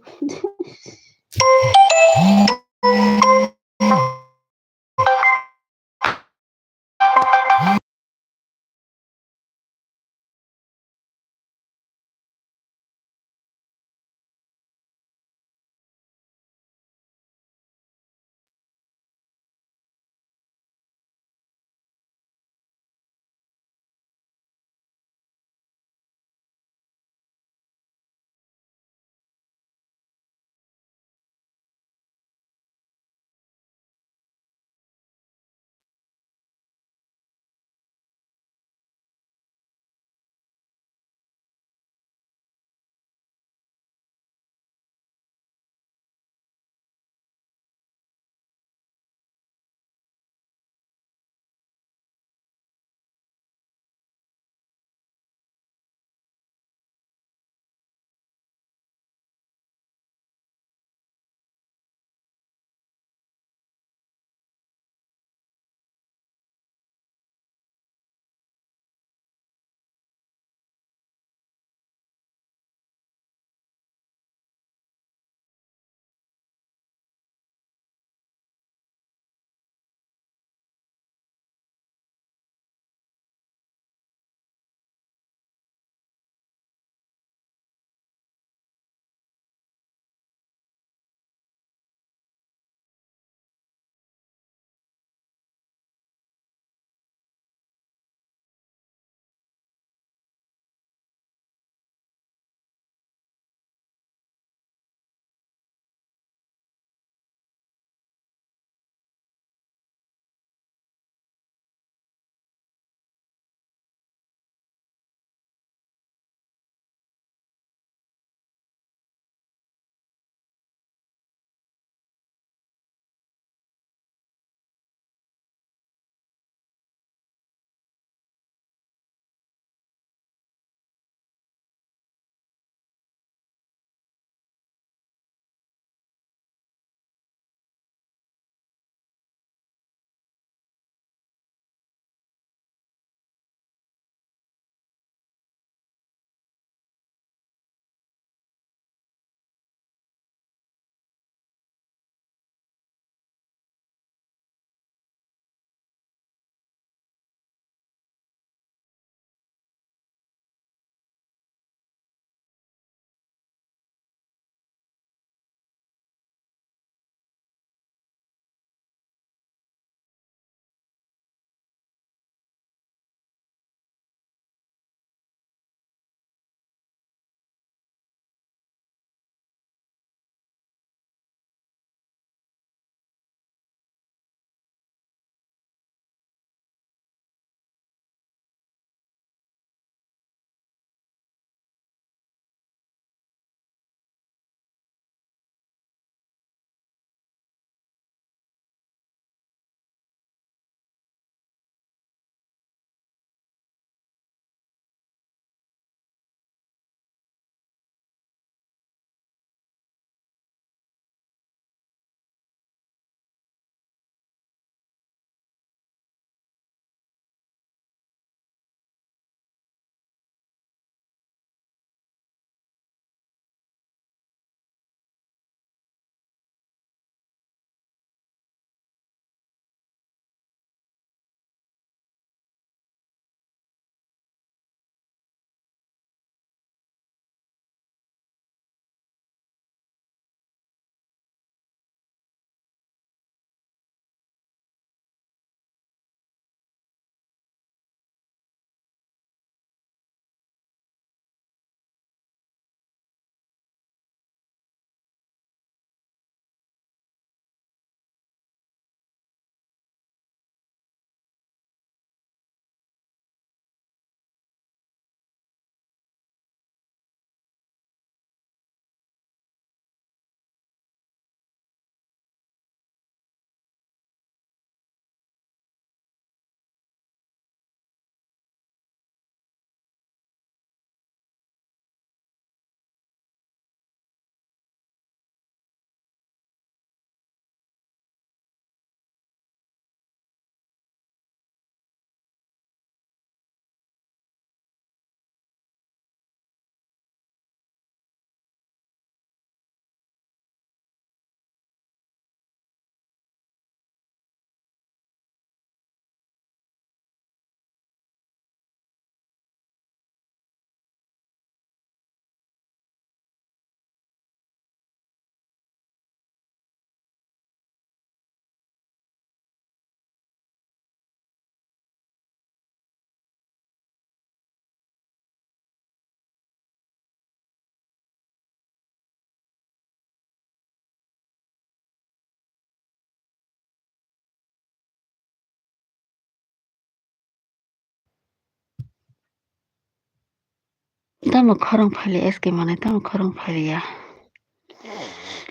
Tamo khorang phaili S K manai, tamo khorang phailiya.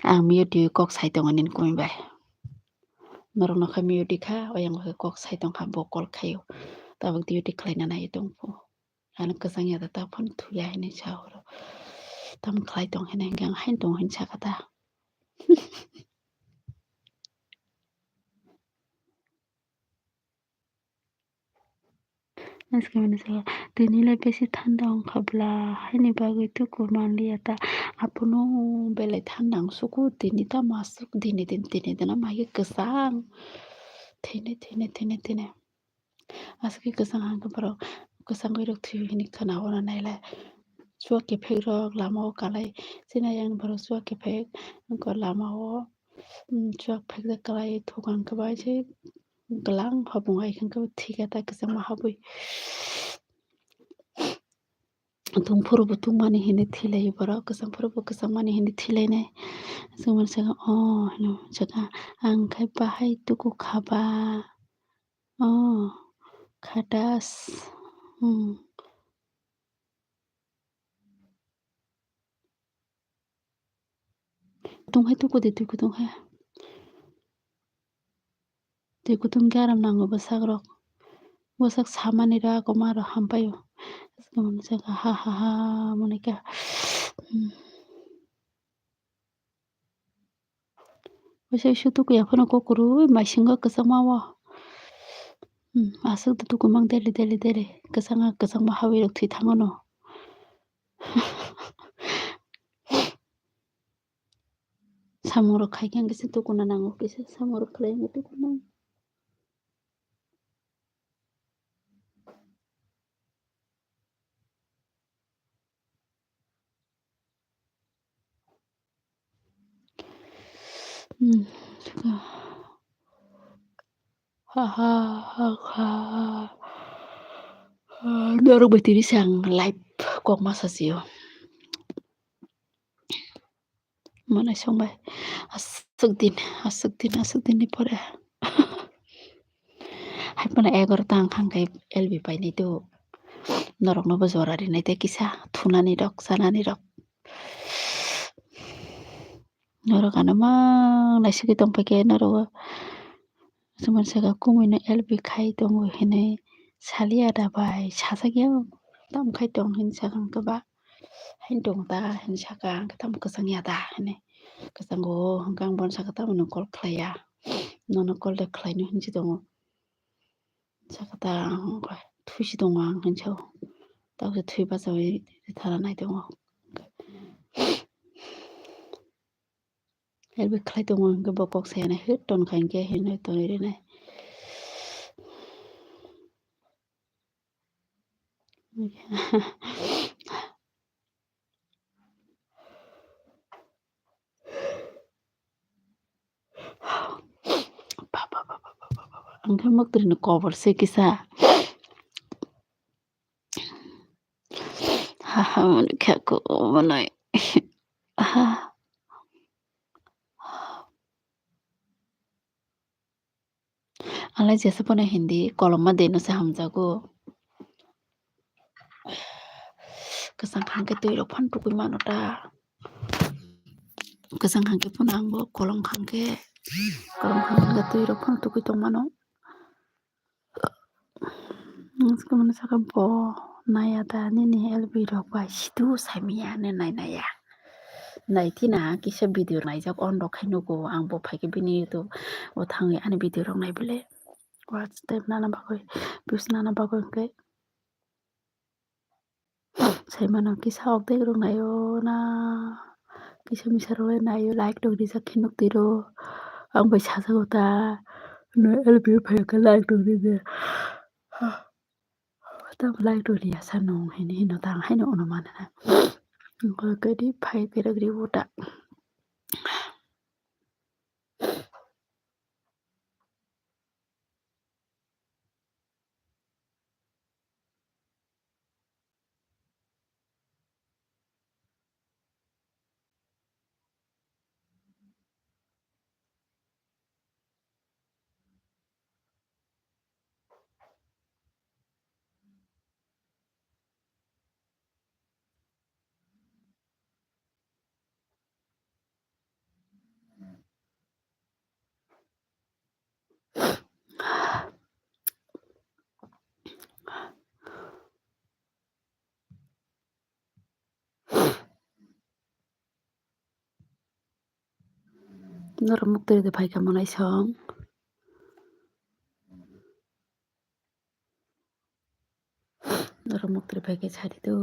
Ang mute kok sai tongo nini kumi bai. Norok nokha mute kha, oyang khe kok sai tongkha, bo call khaio. Tabuk duty khlaina nai tongphu. Ano kwchang ya da, ta phone thuya hinwi sa horo. Tamo khlai tong hinwi hwnkhe ang haino tongo hinwi sakha ta. Tini le besi thanda wngkha bla, haini bagwi tuku manliya ta. Aphano belai thanda wngsuku, tini tamo aswk dini din, tini dina mai kwchang. Thini, thini, thini, thini. Aswk khe kwchang hwnkhe borok kwchangwi rok thwiwi hinwi khwna-o nailai. Chuak kephek rok lama-o kalai. Chini ayang borok chuak kephek wngkha lama-o, um, chuak phekjak kalai thukang khe bai se. Gwlang hopung ai khe thika ta kwchangma habwi. Tungphuru bo tungmani hinwi thwilaio borok, kwchangphuru bo kwchangmani hinwi thwilainai. Chwng mani saka, "Oh," hino saka, "Ang khe bahai tuku kha ba? Oh, khatas." Hmm. Tungphai tuku de, twi kutung khe. Twi kutung khe aram nango bwsak rok. Bwsak samani rok, koma rok hampaio. Ha ha ha, mone khe. Hmm. Waisa waisa tukuya phano kok kwrwi maisingo kwchangma o. Hmm, aswk da tuku mang daily, daily, daily. Kwchangma, kwchangma hawi rok thwi thango no. Samung rok khai khe ang kisa tukuna nango, kisa samung rok khlai wngkhe tukuna nango. Hmm, ha ha ha ha. Norok bai tini se ang live kok ma sasio. Mwnai song bai aswk din, aswk din, aswk din ni pore. Hai phano egaroh ta wngkha hwnkhe L B painai do. Norokno bo jora rinai tei kisa thunani rok, chanani rok. Norok ano mang naisugwi tongpaikhe norok o. Chwng mani saka kumui no L B khai tongo hinwi saliya da bai, sajak ya tamo khai tong hinwi sakha hwnkhe ba, haino tongo ta hinwi sakha hwnkhe tamo kwchang ya da hinwi. Kwchango hwnkhe ang bono sakha tamo nwng call khlaiya, nono call de khlaino hinwi tongo. Sakha ta ang thwi si tongo ang hinwi sao, tabukhe thwi bachaui thana nai tongo. Help khlai tongo hwnkhe bo kok sayanai, hwt ton kha hinkhe hinwi tonwi rinai. Hwnkhe mwktwini kobor se kisa. Ha ha, mwnwi kha ko, mwnwi. Ha. Alai jesa phano Hindi koloma de no se hamjago. Kwchang hwnkhe twi rok phano tukui mano ta. Kwchang hwnkhe phano ang bo kolom hwnkhe, kolom hwnkhe twi rok phano tukui tong mano. Ang se mano saka bo naiya da nini L B rok bai sidu saimanya hinwi nai naiya. Nai thina kisa video naijak on rok khai nugo ang bo phaikhe bini YouTube o thangwi ani video rok nai bwle. Watch time nana bagwi, views nana bagwi hwnkhe. Sai mano kisa update rok naio na kisa misa rok le naio, like rok rijak khe nuk twi ro. Ang bai sajago ta no L B phai khe like rok ride. Tamo like rok riya sa nung hini hino ta ang haino onuman na. Kadi phai khe rok ribo ta. Norok muktwi de phaikha monai song. Norok muktwi phaikha sadi do.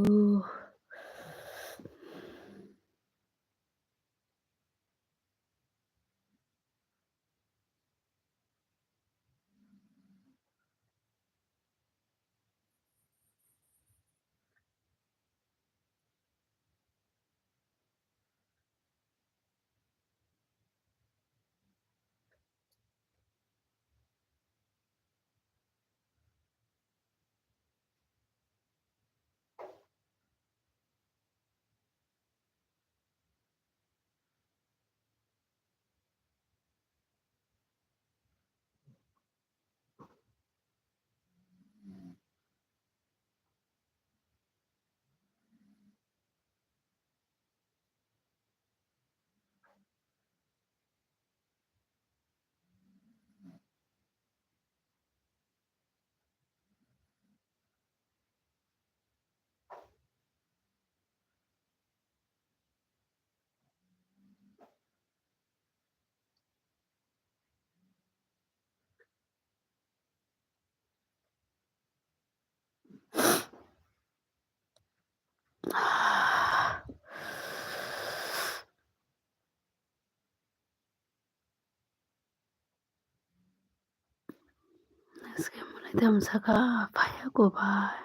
Next game monai tamo saka phaiya ko bai.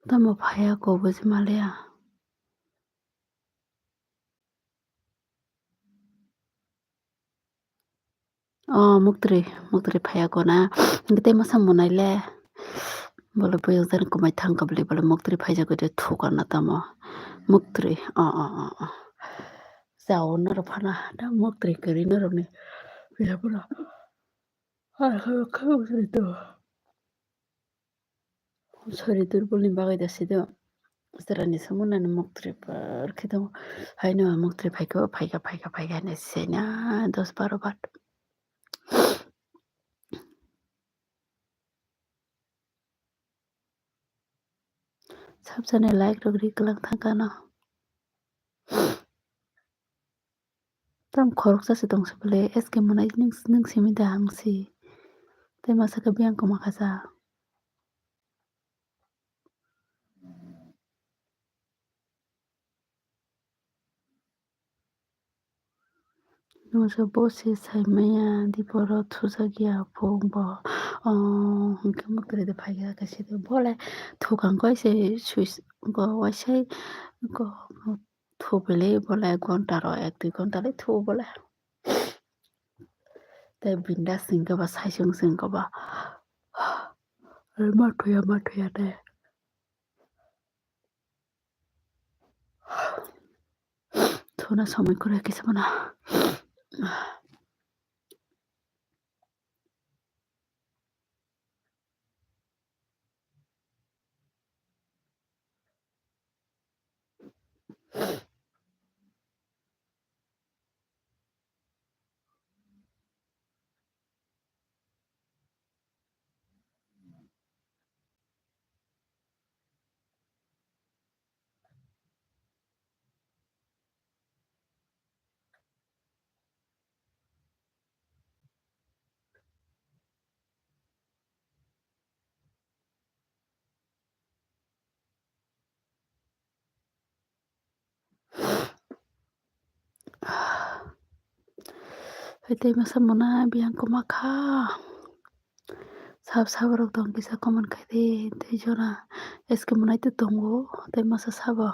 Tamo phaiya ko buji maliya. Oh, muktri, muktri phaiya ko na. Hingke tei masa monai le. Bole buyang jani kumai thang ka bole, bole muktri phaijago de thuka na tamo. Muktri, oh, oh, oh, oh. Jao norok phana, da muktri kwrwi norokni. Pila pura. Hai, hai, hai, muktri to. Sori durbolni bagwi da sido. Srani samunani muktri par khe tongo. Haino muktri phaikha, phaikha, phaikha, phaikha hinwi sena dos baro bar. Sabjani like rok ri kwlang thangkha no. Tam khoroksa se tongsa bole, S K monai nung, nung simi da ang si. Tei masa khe biyang koma kha sa. Nungsa bo se sai maya, di boro thujak ya phung bo. Oh, hwnkhe muktri de phaikha kaisa de. Bole thukang koi se switch go waisai go. Thubili bole ek ghonta ro, ek dui ghonta le thu bole. Tei binda singkhe ba, saisung singkhe ba. Ma thuya, ma thuya tei. Thuna somoi kwrwi kisa mano. Hai tei masa mona biyang koma kha. Sab sab rok tong kisa comment khai di tei jora S K monai tei tongo tei masa sabo.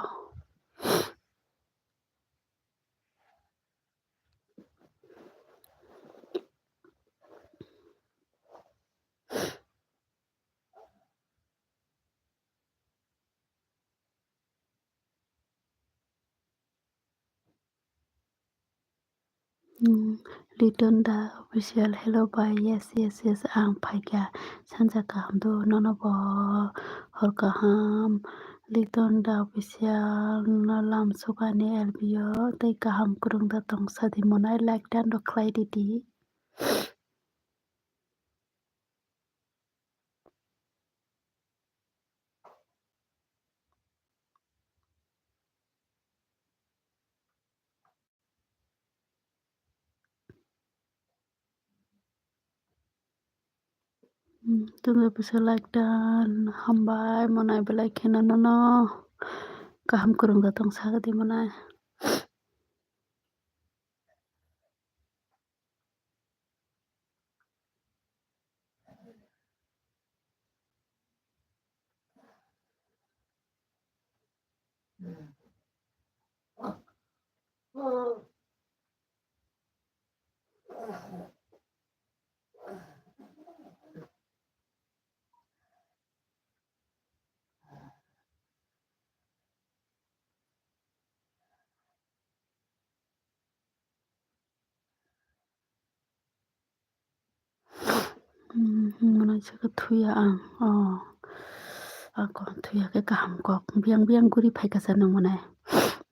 Hmm, Liton Da Official, hello bai, yes, yes, yes, ang phaikha, sanja kaham do, nono bo hor kaham, Liton Da Official, no lam sukani L B O, tei kaham kwrwng da tong sadi monai, like dan rok khlai ridi. Hmm, tungui bwsa like dan hambai, monai belai kheno nono kaham kwrwngja tong sakha di monai. Hmm, mwnai saka thuya ang. Oh, ako thuya khe kaham kok. Biyang biyang guri phaikha sa nang mwnai.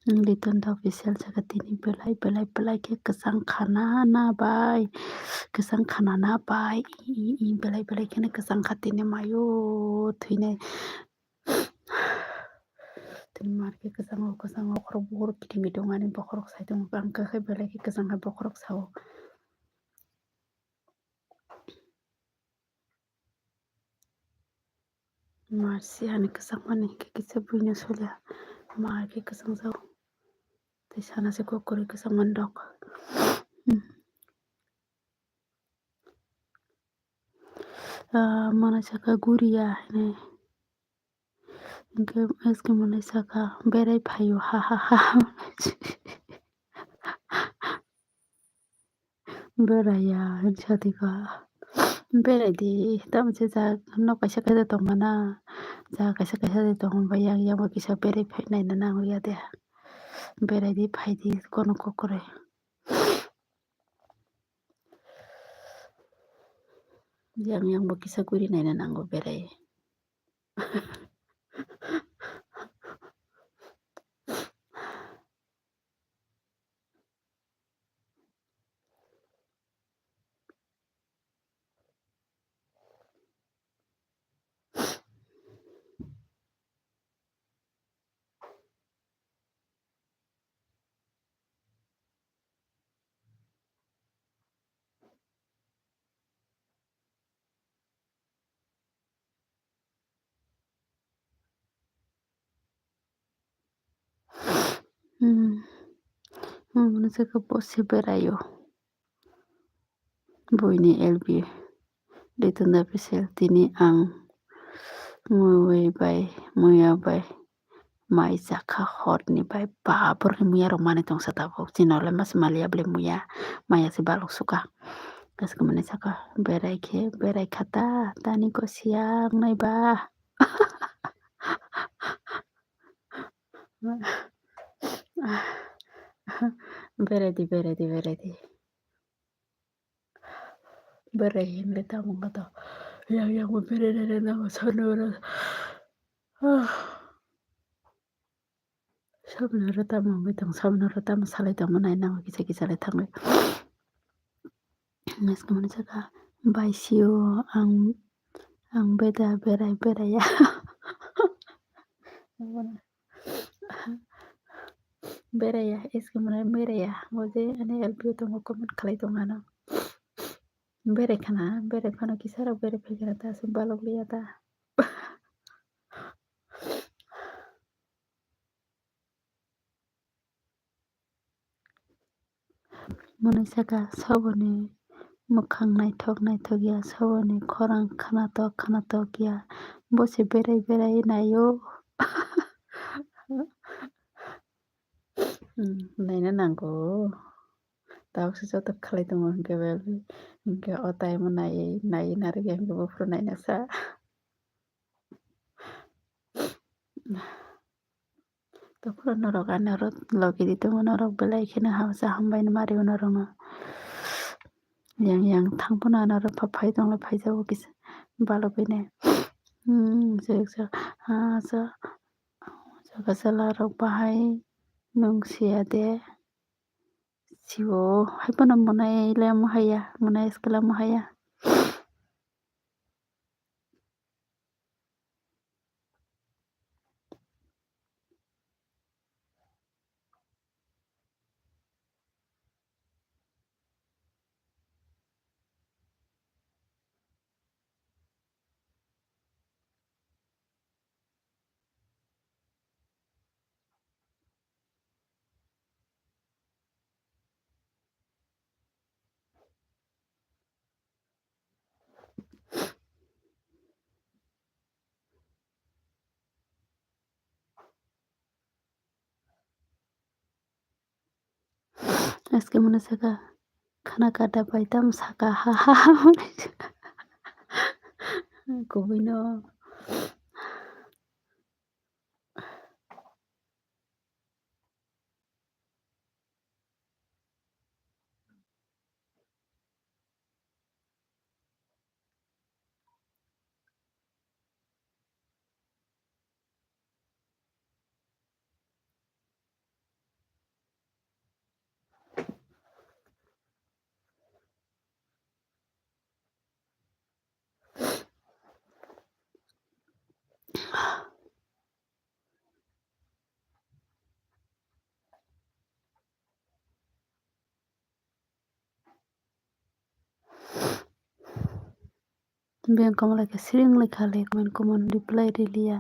Hmm, Liton da official saka tini belai belai belai khe kwchang khana na bai. Kwchang khana na bai. I, i, i, belai belai kheno kwchang kha tini mayo thwinai. Tini mar khe kwchang o, kwchang o, bokhorok, bokhorok kiting kiting ani bokhorok sai tongo. Bang khe belai khe kwchang hai bokhorok sao. Mar si hani kwchang mani khe kisa buino solia. Mar khe kwchang sao. Tei sana se kok kwrwi kwchang mani dok. Hmm. Ah, mwnai saka guriya hinwi. Hwnkhe S K mwnai saka berai phaio, ha, ha, ha. Beraiya hinwi sa tongkha. Berai di, tamo se jak nok kaisa kaisa tongmana. Jak kaisa kaisa de tongmani bai yang, yang bo kisa berai phai naina nangya de. Berai di, phai di, kono kokore. Yang, yang bo kisa guri naina nango berai. Hmm. Hmm, mwnai saka bosi beraio. Buini L B. Litunda bisel tini ang mui bai, muya bai. Mai chakha horni bai, baborni muya rok manwi tongsa tabuk. Chini le mas maliya bole muya, maya se balok suka. Kaisa mwnai saka berai khe, berai kha ta, tani ko siyak nai ba. Berai di, berai di, berai di. Berai hinle tamo wngkha to. Yang, yang bo berai rw nango, saboni oro. Saboni oro tamo wngwi tong, saboni oro tamo salai tongma nai nango kisa kisa le thangwi. Next mwnai saka bai sio ang, ang beda berai, beraiya. Beraiya, S K mwnai beraiya. Bo je ani L P O tongo comment khlai tong ano. Berai khana, berai phano kisa rok berai phai khana ta, aswk balok liya ta. Mwnai saka saboni mwkhang naithok naithok ya, saboni khorang khnatok khnatok ya, bo se berai berai naio. Hmm, naina nango. Tabuk se joto khlai tongo hinkhe, hinkhe o time o naiwi, naiwi narwkya hinkhe buphuru naina sa. Tokphuru norok ano oro logi di tongo, norok belai kheno hamsa hambai no mari o norokno. Yang yang thang phano ano oro pha phai tongla, phai jago kisa balogwi nai. Hmm, jesa, ah, sa, sa, chwla rok bahai nung siya de. Siwo hai phano mwnai le mohaya, mwnai skela mohaya. Aske mano saka khana kada bai tam saka ha ha ha. Kubui no. Biyang kamalai khe siring lai kha le, comment comment reply riliya.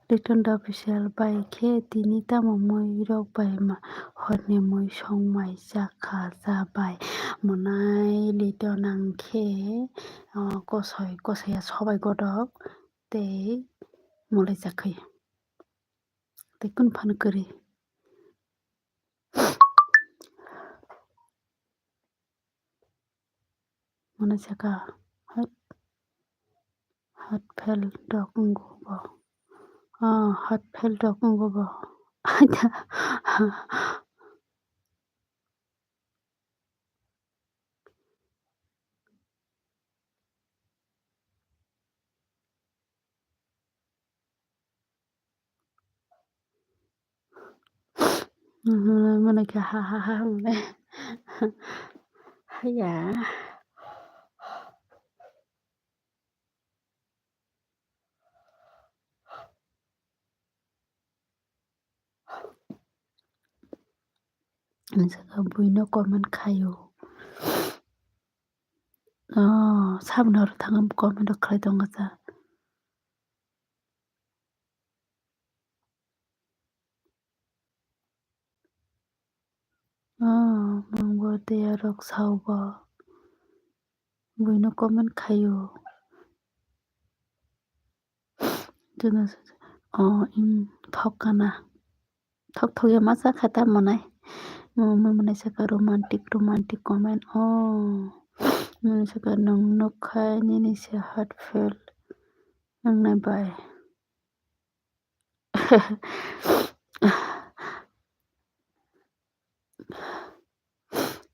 Return the official bai khe tini tamo mui rok bai ma horni mui song mai cha kha cha bai monai Return ang khe, ah, kosoi kosoi ya sobai godok tei molai cha khe tei kun phano kwrwi. Mano saka hot, hot phel dok wnggo bo. Ah, hot phel dok wnggo bo. Mano khe ha ha ha hwnwi. Haya. Saka buino comment khaio. Oh, sabni oro thangwi comment rok khlai tongo cha. Oh, mungbo tei arok sao bo. Buino comment khaio. Jono, oh, im, thok kana. Thok thok ya masa kha ta monai. Mo, mo, monai saka romantic, romantic comment. Oh, monai saka nung nuk khai nini se heartfelt. Nang nai bai.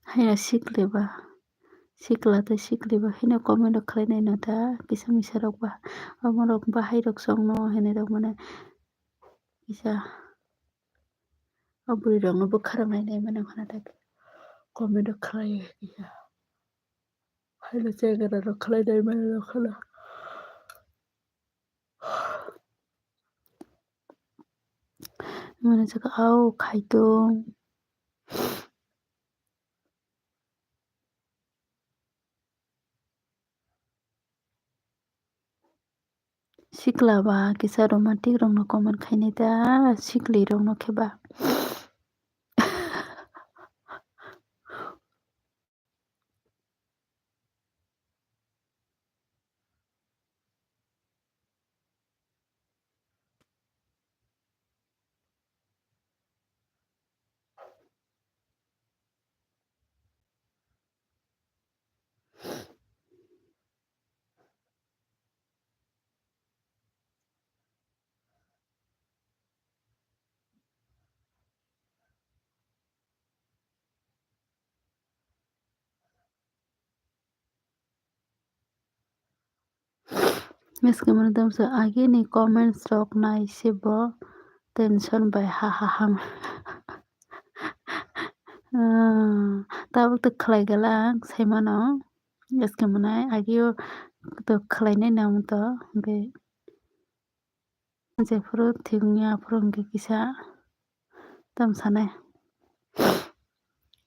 Haino sikle ba, sikla tei sikle ba haino comment rok khlai nai no da kisa misa rok ba. Omo rok bahai rok chwng no hinwi rok mane kisa o bwrwi rok no bwkha rok nai nai mano khna da comment rok khlai kisa haino chengara rok khlai nai mano khna. Mane saka au khaitung. Sikla ba kisa romantic rok no comment khainai ta, sikli rok no khe ba. Miss Kamini Damsa, agini comments rok nai se bo tension bai ha ha ha. Ah, tabuk to khlai gala ang sai mano. Miss Kamini agio to khlai nai nang to hwnkhe. Jephuru thik wngya aphuru hwnkhe kisa tamo sanai.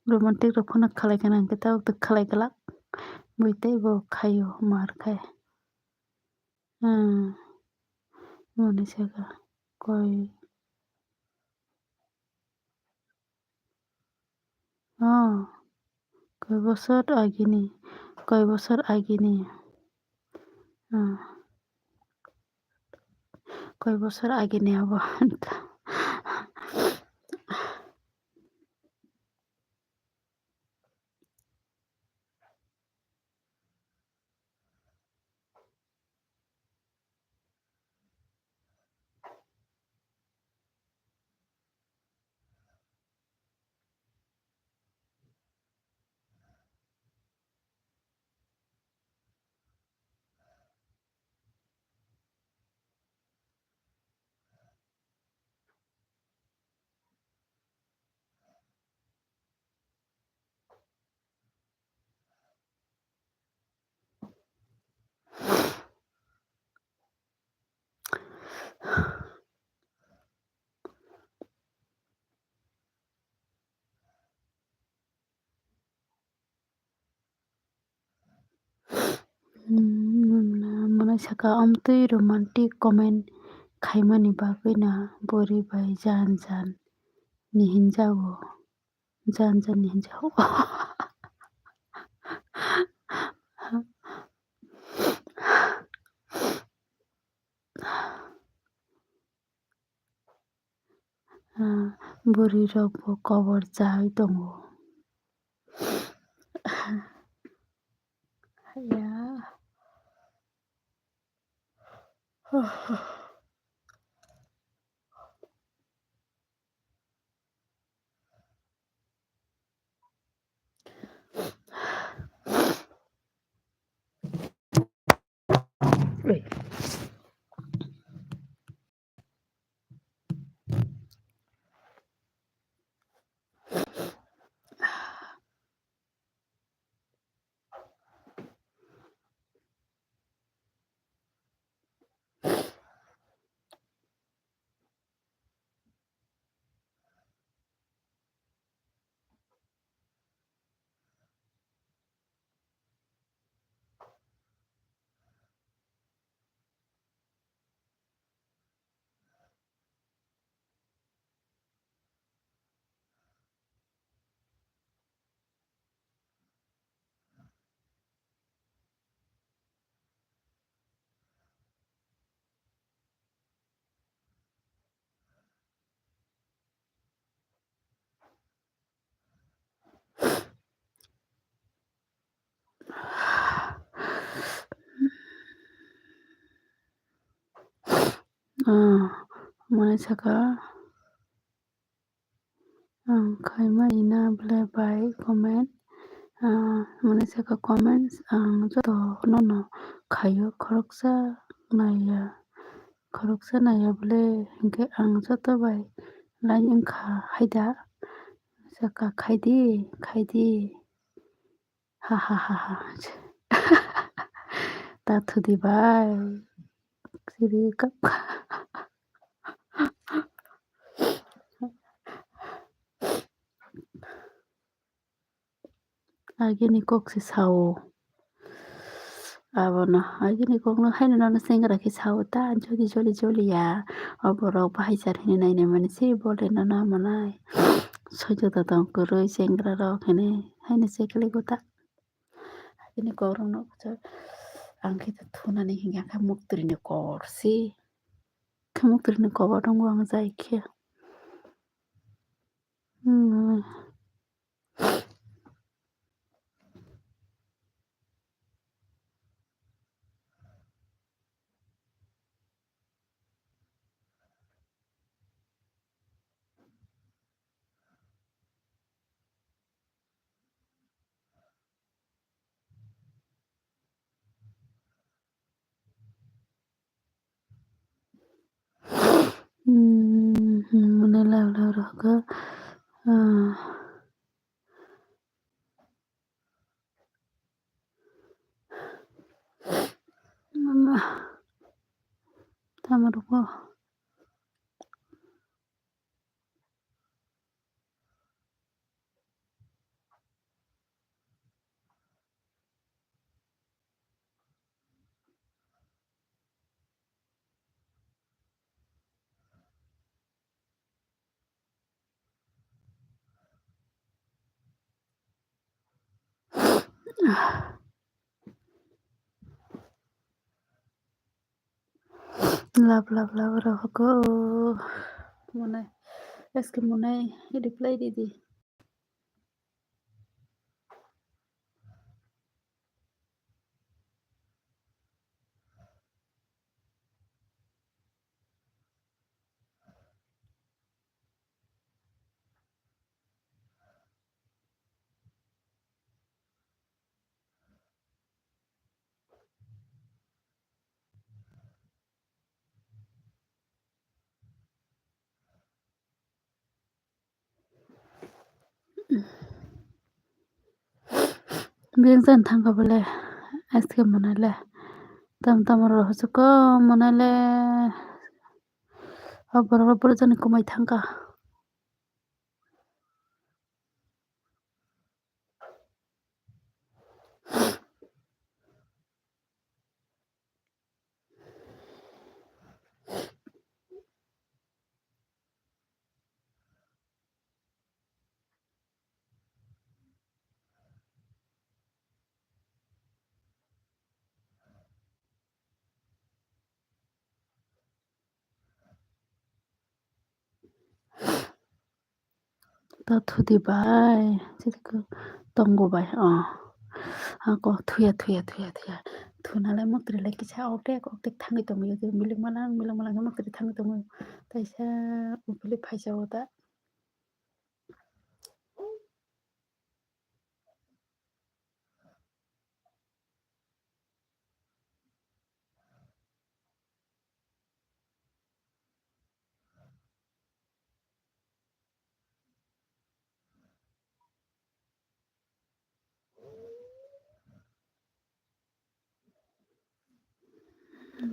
Romantic rok phano khlai khe nang khe tabuk to khlai glak. Bui teibo khaio mar khai. Hmm. Moni saka koi. Oh, koi bosor agini, koi bosor agini. Ah. Koi bosor ageni abo. Hmm, mwnai saka, "Amtwi romantic comment khaimani bagwino bwrwi bai jan jan ni hinjago, jan jan ni hinjago." Ah, bwrwi rok bo kobor chawi tongo. Ya. Ah, mwnai saka. Ang khaima ina bwle bai comment. Ah, mwnai saka comments ang joto nono khaio, khoroksa naiya, khoroksa naiya bwle, hinkhe ang joto bai like wngkha haida. Saka khaidi, khaidi. Ha ha ha ha. Ta thudi bai. Siri kap. Agini kok se sao. Abono agini kokno haino nono sengra khe sao ta, joli joli joli ya. O borok bahai jar hini nainai mani se bole nono amonai. Soito da tong kwrwi sengra rok hini haino se kwlai ta. Bini kokrokno ang khe thunani hinkhe ang khe muktrini kobor se. Khe muktrini kobor tongo ang jai khe. Hmm. Hmm, hmm, mane lau lau rok, ah. Mama. Tama rok. Love, love, love, rohoko. Monai, S K Monai, reply didi. Beng jan thangka bole, S K Monai le. Tam tam ro hosoko Monai le. O borok rok borok jani kumai thangka. To thudi bai, chiri khe tongo bai, oh. Ako thuya, thuya, thuya, thuya. Thuna lai motri lai kisa oktek, oktek thangwi tongwi, milik malang, milik malang khe motri thangwi tongwi. Taisa upili phaisa o ta.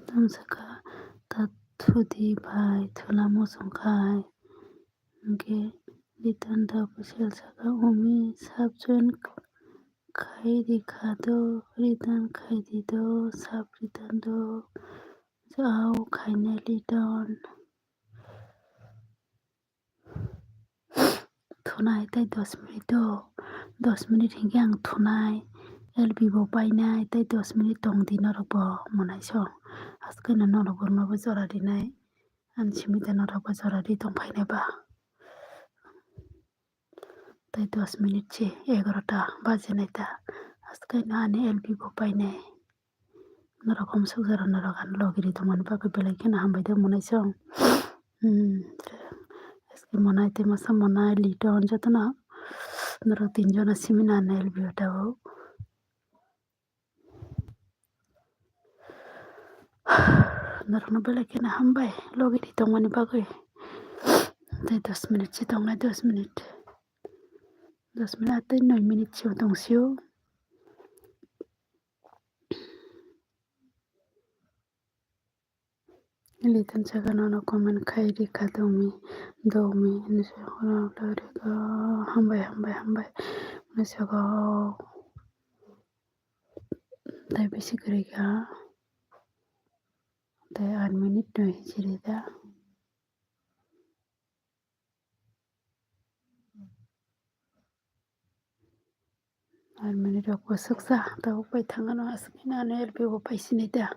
Tamo saka ta thudi bai thula muchung khai. Hwnkhe Litan da official saka umi subjoin khai di kha do, return khai di do, sub return do. Jao khainai Litan. Thunai tei dos minute o, dos minute hinkhe ang thunai, L B bo painai tei dos minute tong di norok bo monai song. Haskeno norok borma bo jora rinai, ani simi de norok bo jora ri tong phainai ba. Tei dos minute se egarota bajenai ta, haskeno ani L B bo painai. Norok hom sukjaro norok ani logi ri tongmani bagwi belai kheno hambai de monai song. Hmm, S K Monai tei masa Monai Liton jotono norok tinjono simi na L B o tabuk. Norokno belai kheno hambai logi ri tongmani bagwi. Tei dos minute se tongnai, dos minute. Dos minute tei noi minute se tongsio. Litan saka nono comment khai ri kha dongmi, dongmi hinwi saka, hambai, hambai, hambai hinwi saka. Tei bisi kwrwi kha. Tei aat minute no hinwi siri kha. Aat minute rok bwswksa tabuk pai thangano, aswk hino ano L B bo pai sinai da.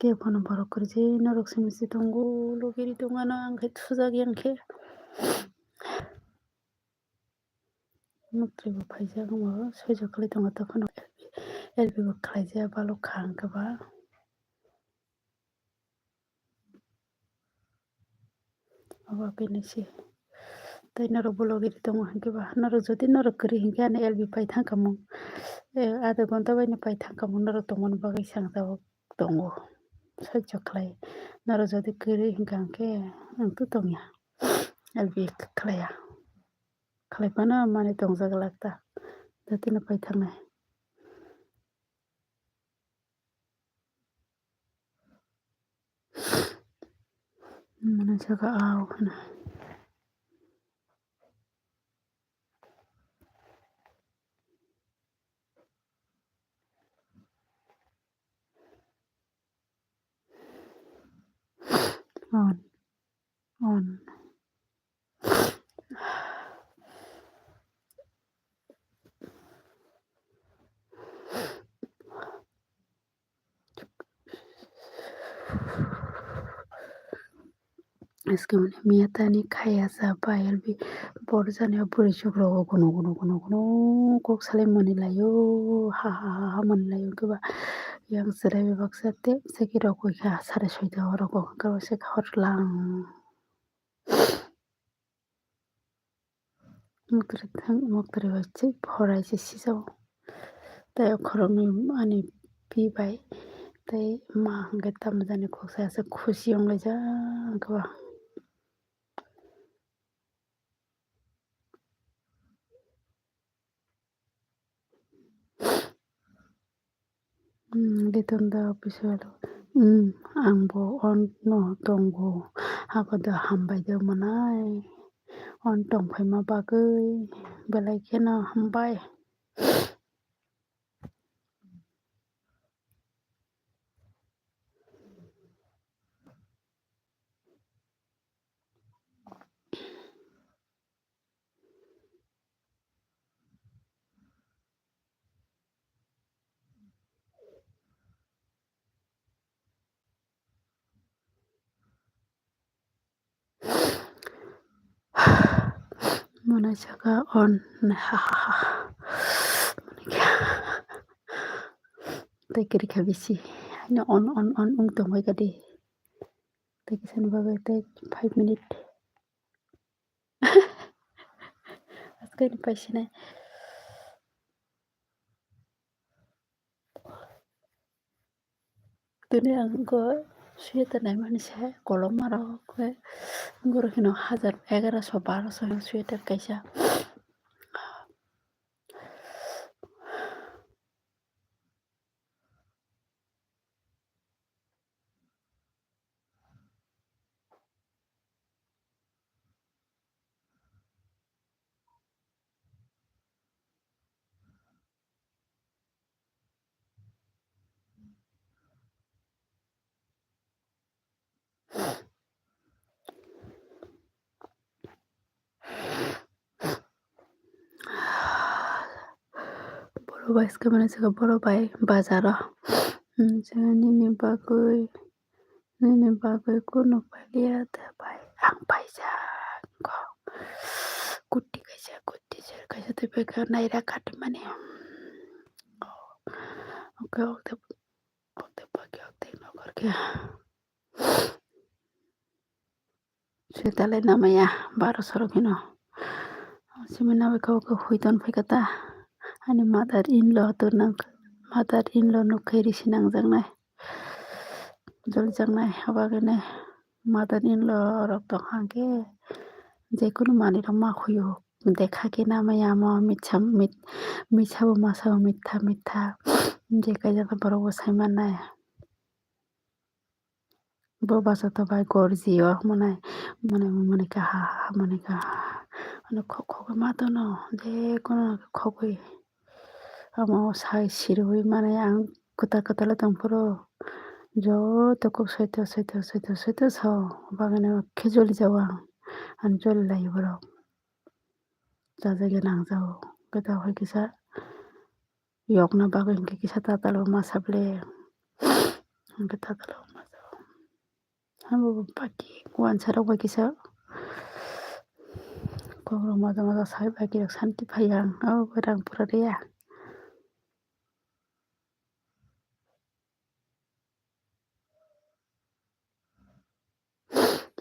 Khe phano borok kwrwi se norok simi se tongo, logi ri tongmano, ang khe thujak yang khe. Muktrwi bo phaijak, omo soi jokhlai tongo, tei phano L B bo khlaijak, balok kha hwnkhe ba. Obo khe nisi. Tei norok bo logi ri tongo hwnkhe ba, norok jodi norok kwrwi hwnkhe ani L B pai thangkha mung. Eh, adha ghonta bai no pai thangkha mung, norok tongmani bagwi sangsa tongo. Soi jokhlai. Norok jodi kwrwi hwnkha hwnkhe ang tong tongya. L B khlaiya. Khlai phano manwi tongjak lak ta. Jotino pai thangnai. Mano saka au hwna. On. On. Aske mani miya tani khaya sa payal bi borjani bwrwi chukrogo gunu gunu gunu gunu kok salai mani laio ha ha ha ha mani laio keba yang chwrai bai baksa te seke rok koi kha sare soita oro kok kebo se hor lang. Muktrwi thang-, muktrwi bai se phorai se sijao. Tei khoroknwi ani pi bai tei ma hwnkhe tamo jani kok sai aswk khusi wng laijak khe. Hmm, Liton da official. Hmm, ang bo on no tongo. Abo da hambai de manai. On tong phaima bagwi belai kheno hambai. Mwnai saka on ha ha ha. Tei kwrwi kha bisi. Haino on, on, on wng tongbai kha di. Tei kisani bagwi tei five minute. Askeni paisinai. Tini ang go sweater naimani se kolom aro khe goro hino hajar egaroso baroso sweater kaisa. Borok bai se mane saka borok bai bazaro. Hmm, saka nini bagwi, nini bagwi kunu pailiya da bai ang paijak. Kuti kaisa, kuti ser kaisa tei bai khe naira katimani. Oke, oke, oke, oke, oke, nokar khe. Sweater lai namaya, baro sorok hino. Simi nabai khe oke hui ton phaikha ta. Ani mother in law to nang, mother in law nuk khe risi nangjaknai. Jolijaknai, abagene mother in law rok tong kha khe, jekunu manwi rok ma khuyo, dekha khe namaya amo mitsa, mit-, mitsa bo masa bo mitha, mitha. Je kaijak borok bo sai mannai. Bo bwsa to bai gorji o mwnai, mwnai, mwnai kaha, mwnai kaha. Ano khok khok ma tono, je kono khogwi. Amo sai sirwi mane ang kwtal kwtal tong phuru. Joto kok soito, soito, soito, soito so. Bagwi no khe joli jago ang. Ang joli lai borok. Chajakya nangjago. Kwtal hai kisa. Yokna bagwi hwnkhe kisa tatal bo masa ble. Hwnkhe tatal bo masa. Abo bo baki wansa rok bai kisa. Kokrok maja maja sai baki rok santi phai ang. Abo bo rang pura riya.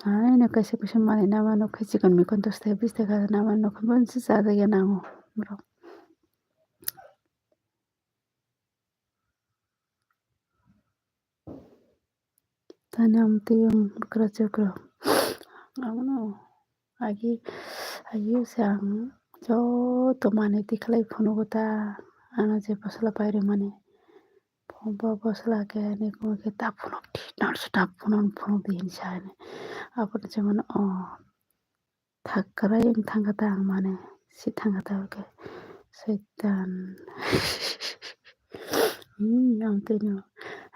Ai no kaisa kaisa manwi nama nukhe chikon mikon dos taka bis taka nama nukhe bonsi chajakya nango borok. Tani ang twi ang bwkra chwkra. Abono agi, agi se ang joto manwi tikhlai phunugo ta, ano je bwsla pairwmani. Bo bwsla khe ani khe ta phunukdi, norso ta phunuk, phunukdi hinwi sa ani. Aboni se mano o. Thakrai wng thangkha ta ang mane, si thangkha ta hwnkhe, Soitan. Hmm, ang twi no,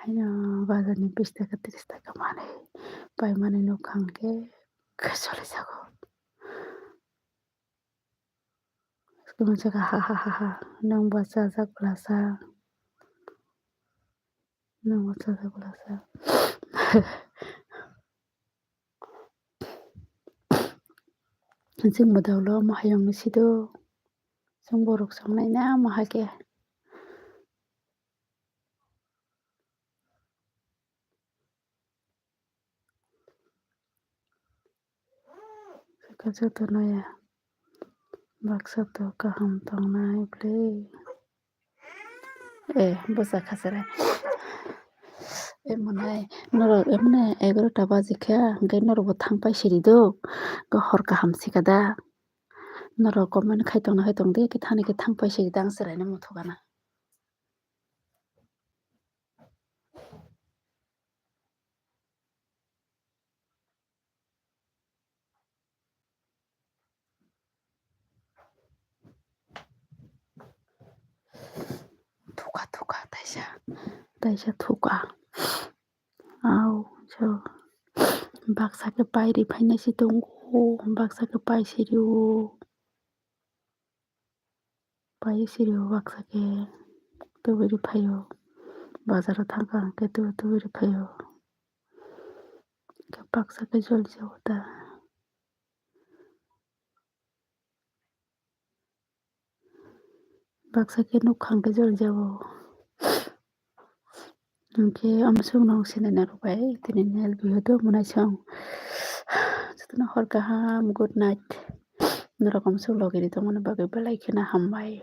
haino bazar ni bis taka, tris taka manwi pai mani nukha hwnkhe, khe choli jago. Swkang saka ha ha ha ha, nwng bo chajak bwlasa, nwng bo chajak bwlasa. Chwng bo dolo omo hayungni sido. Chwng borok songnaina omo hai khe. Khe jotono ya baksa to kaham tongnai bwle. Eh, bwsa khachara. Eh, monai, norok, eh, mane egarota baji kha, hwnkhe norok bo thang pai siri do. Hor kaham sikha da. Norok comment khai tongna khai tong di, khe thani khe thang pai siri da, ang chwraino muthukgana. Thuka, thuka, taisa, taisa thuka. Au, so, baksa khe pairi phainai se tongo, baksa khe pai sirio. Pai sirio baksa khe tubui rw phaio. Bazaro thangkha hwnkhe tubui tubui rw phaio. Hwnkhe baksa khe joli jago ta. Baksa khe nukha hwnkhe joli jago. Hwnkhe amswk no sinai narwkbai tini nail video do mwnai song. Jotono hor kaham, good night. Norok amswk logi ri tongmani bagwi belai kheno hambai.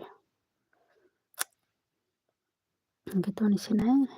Hwnkhe toni sinai.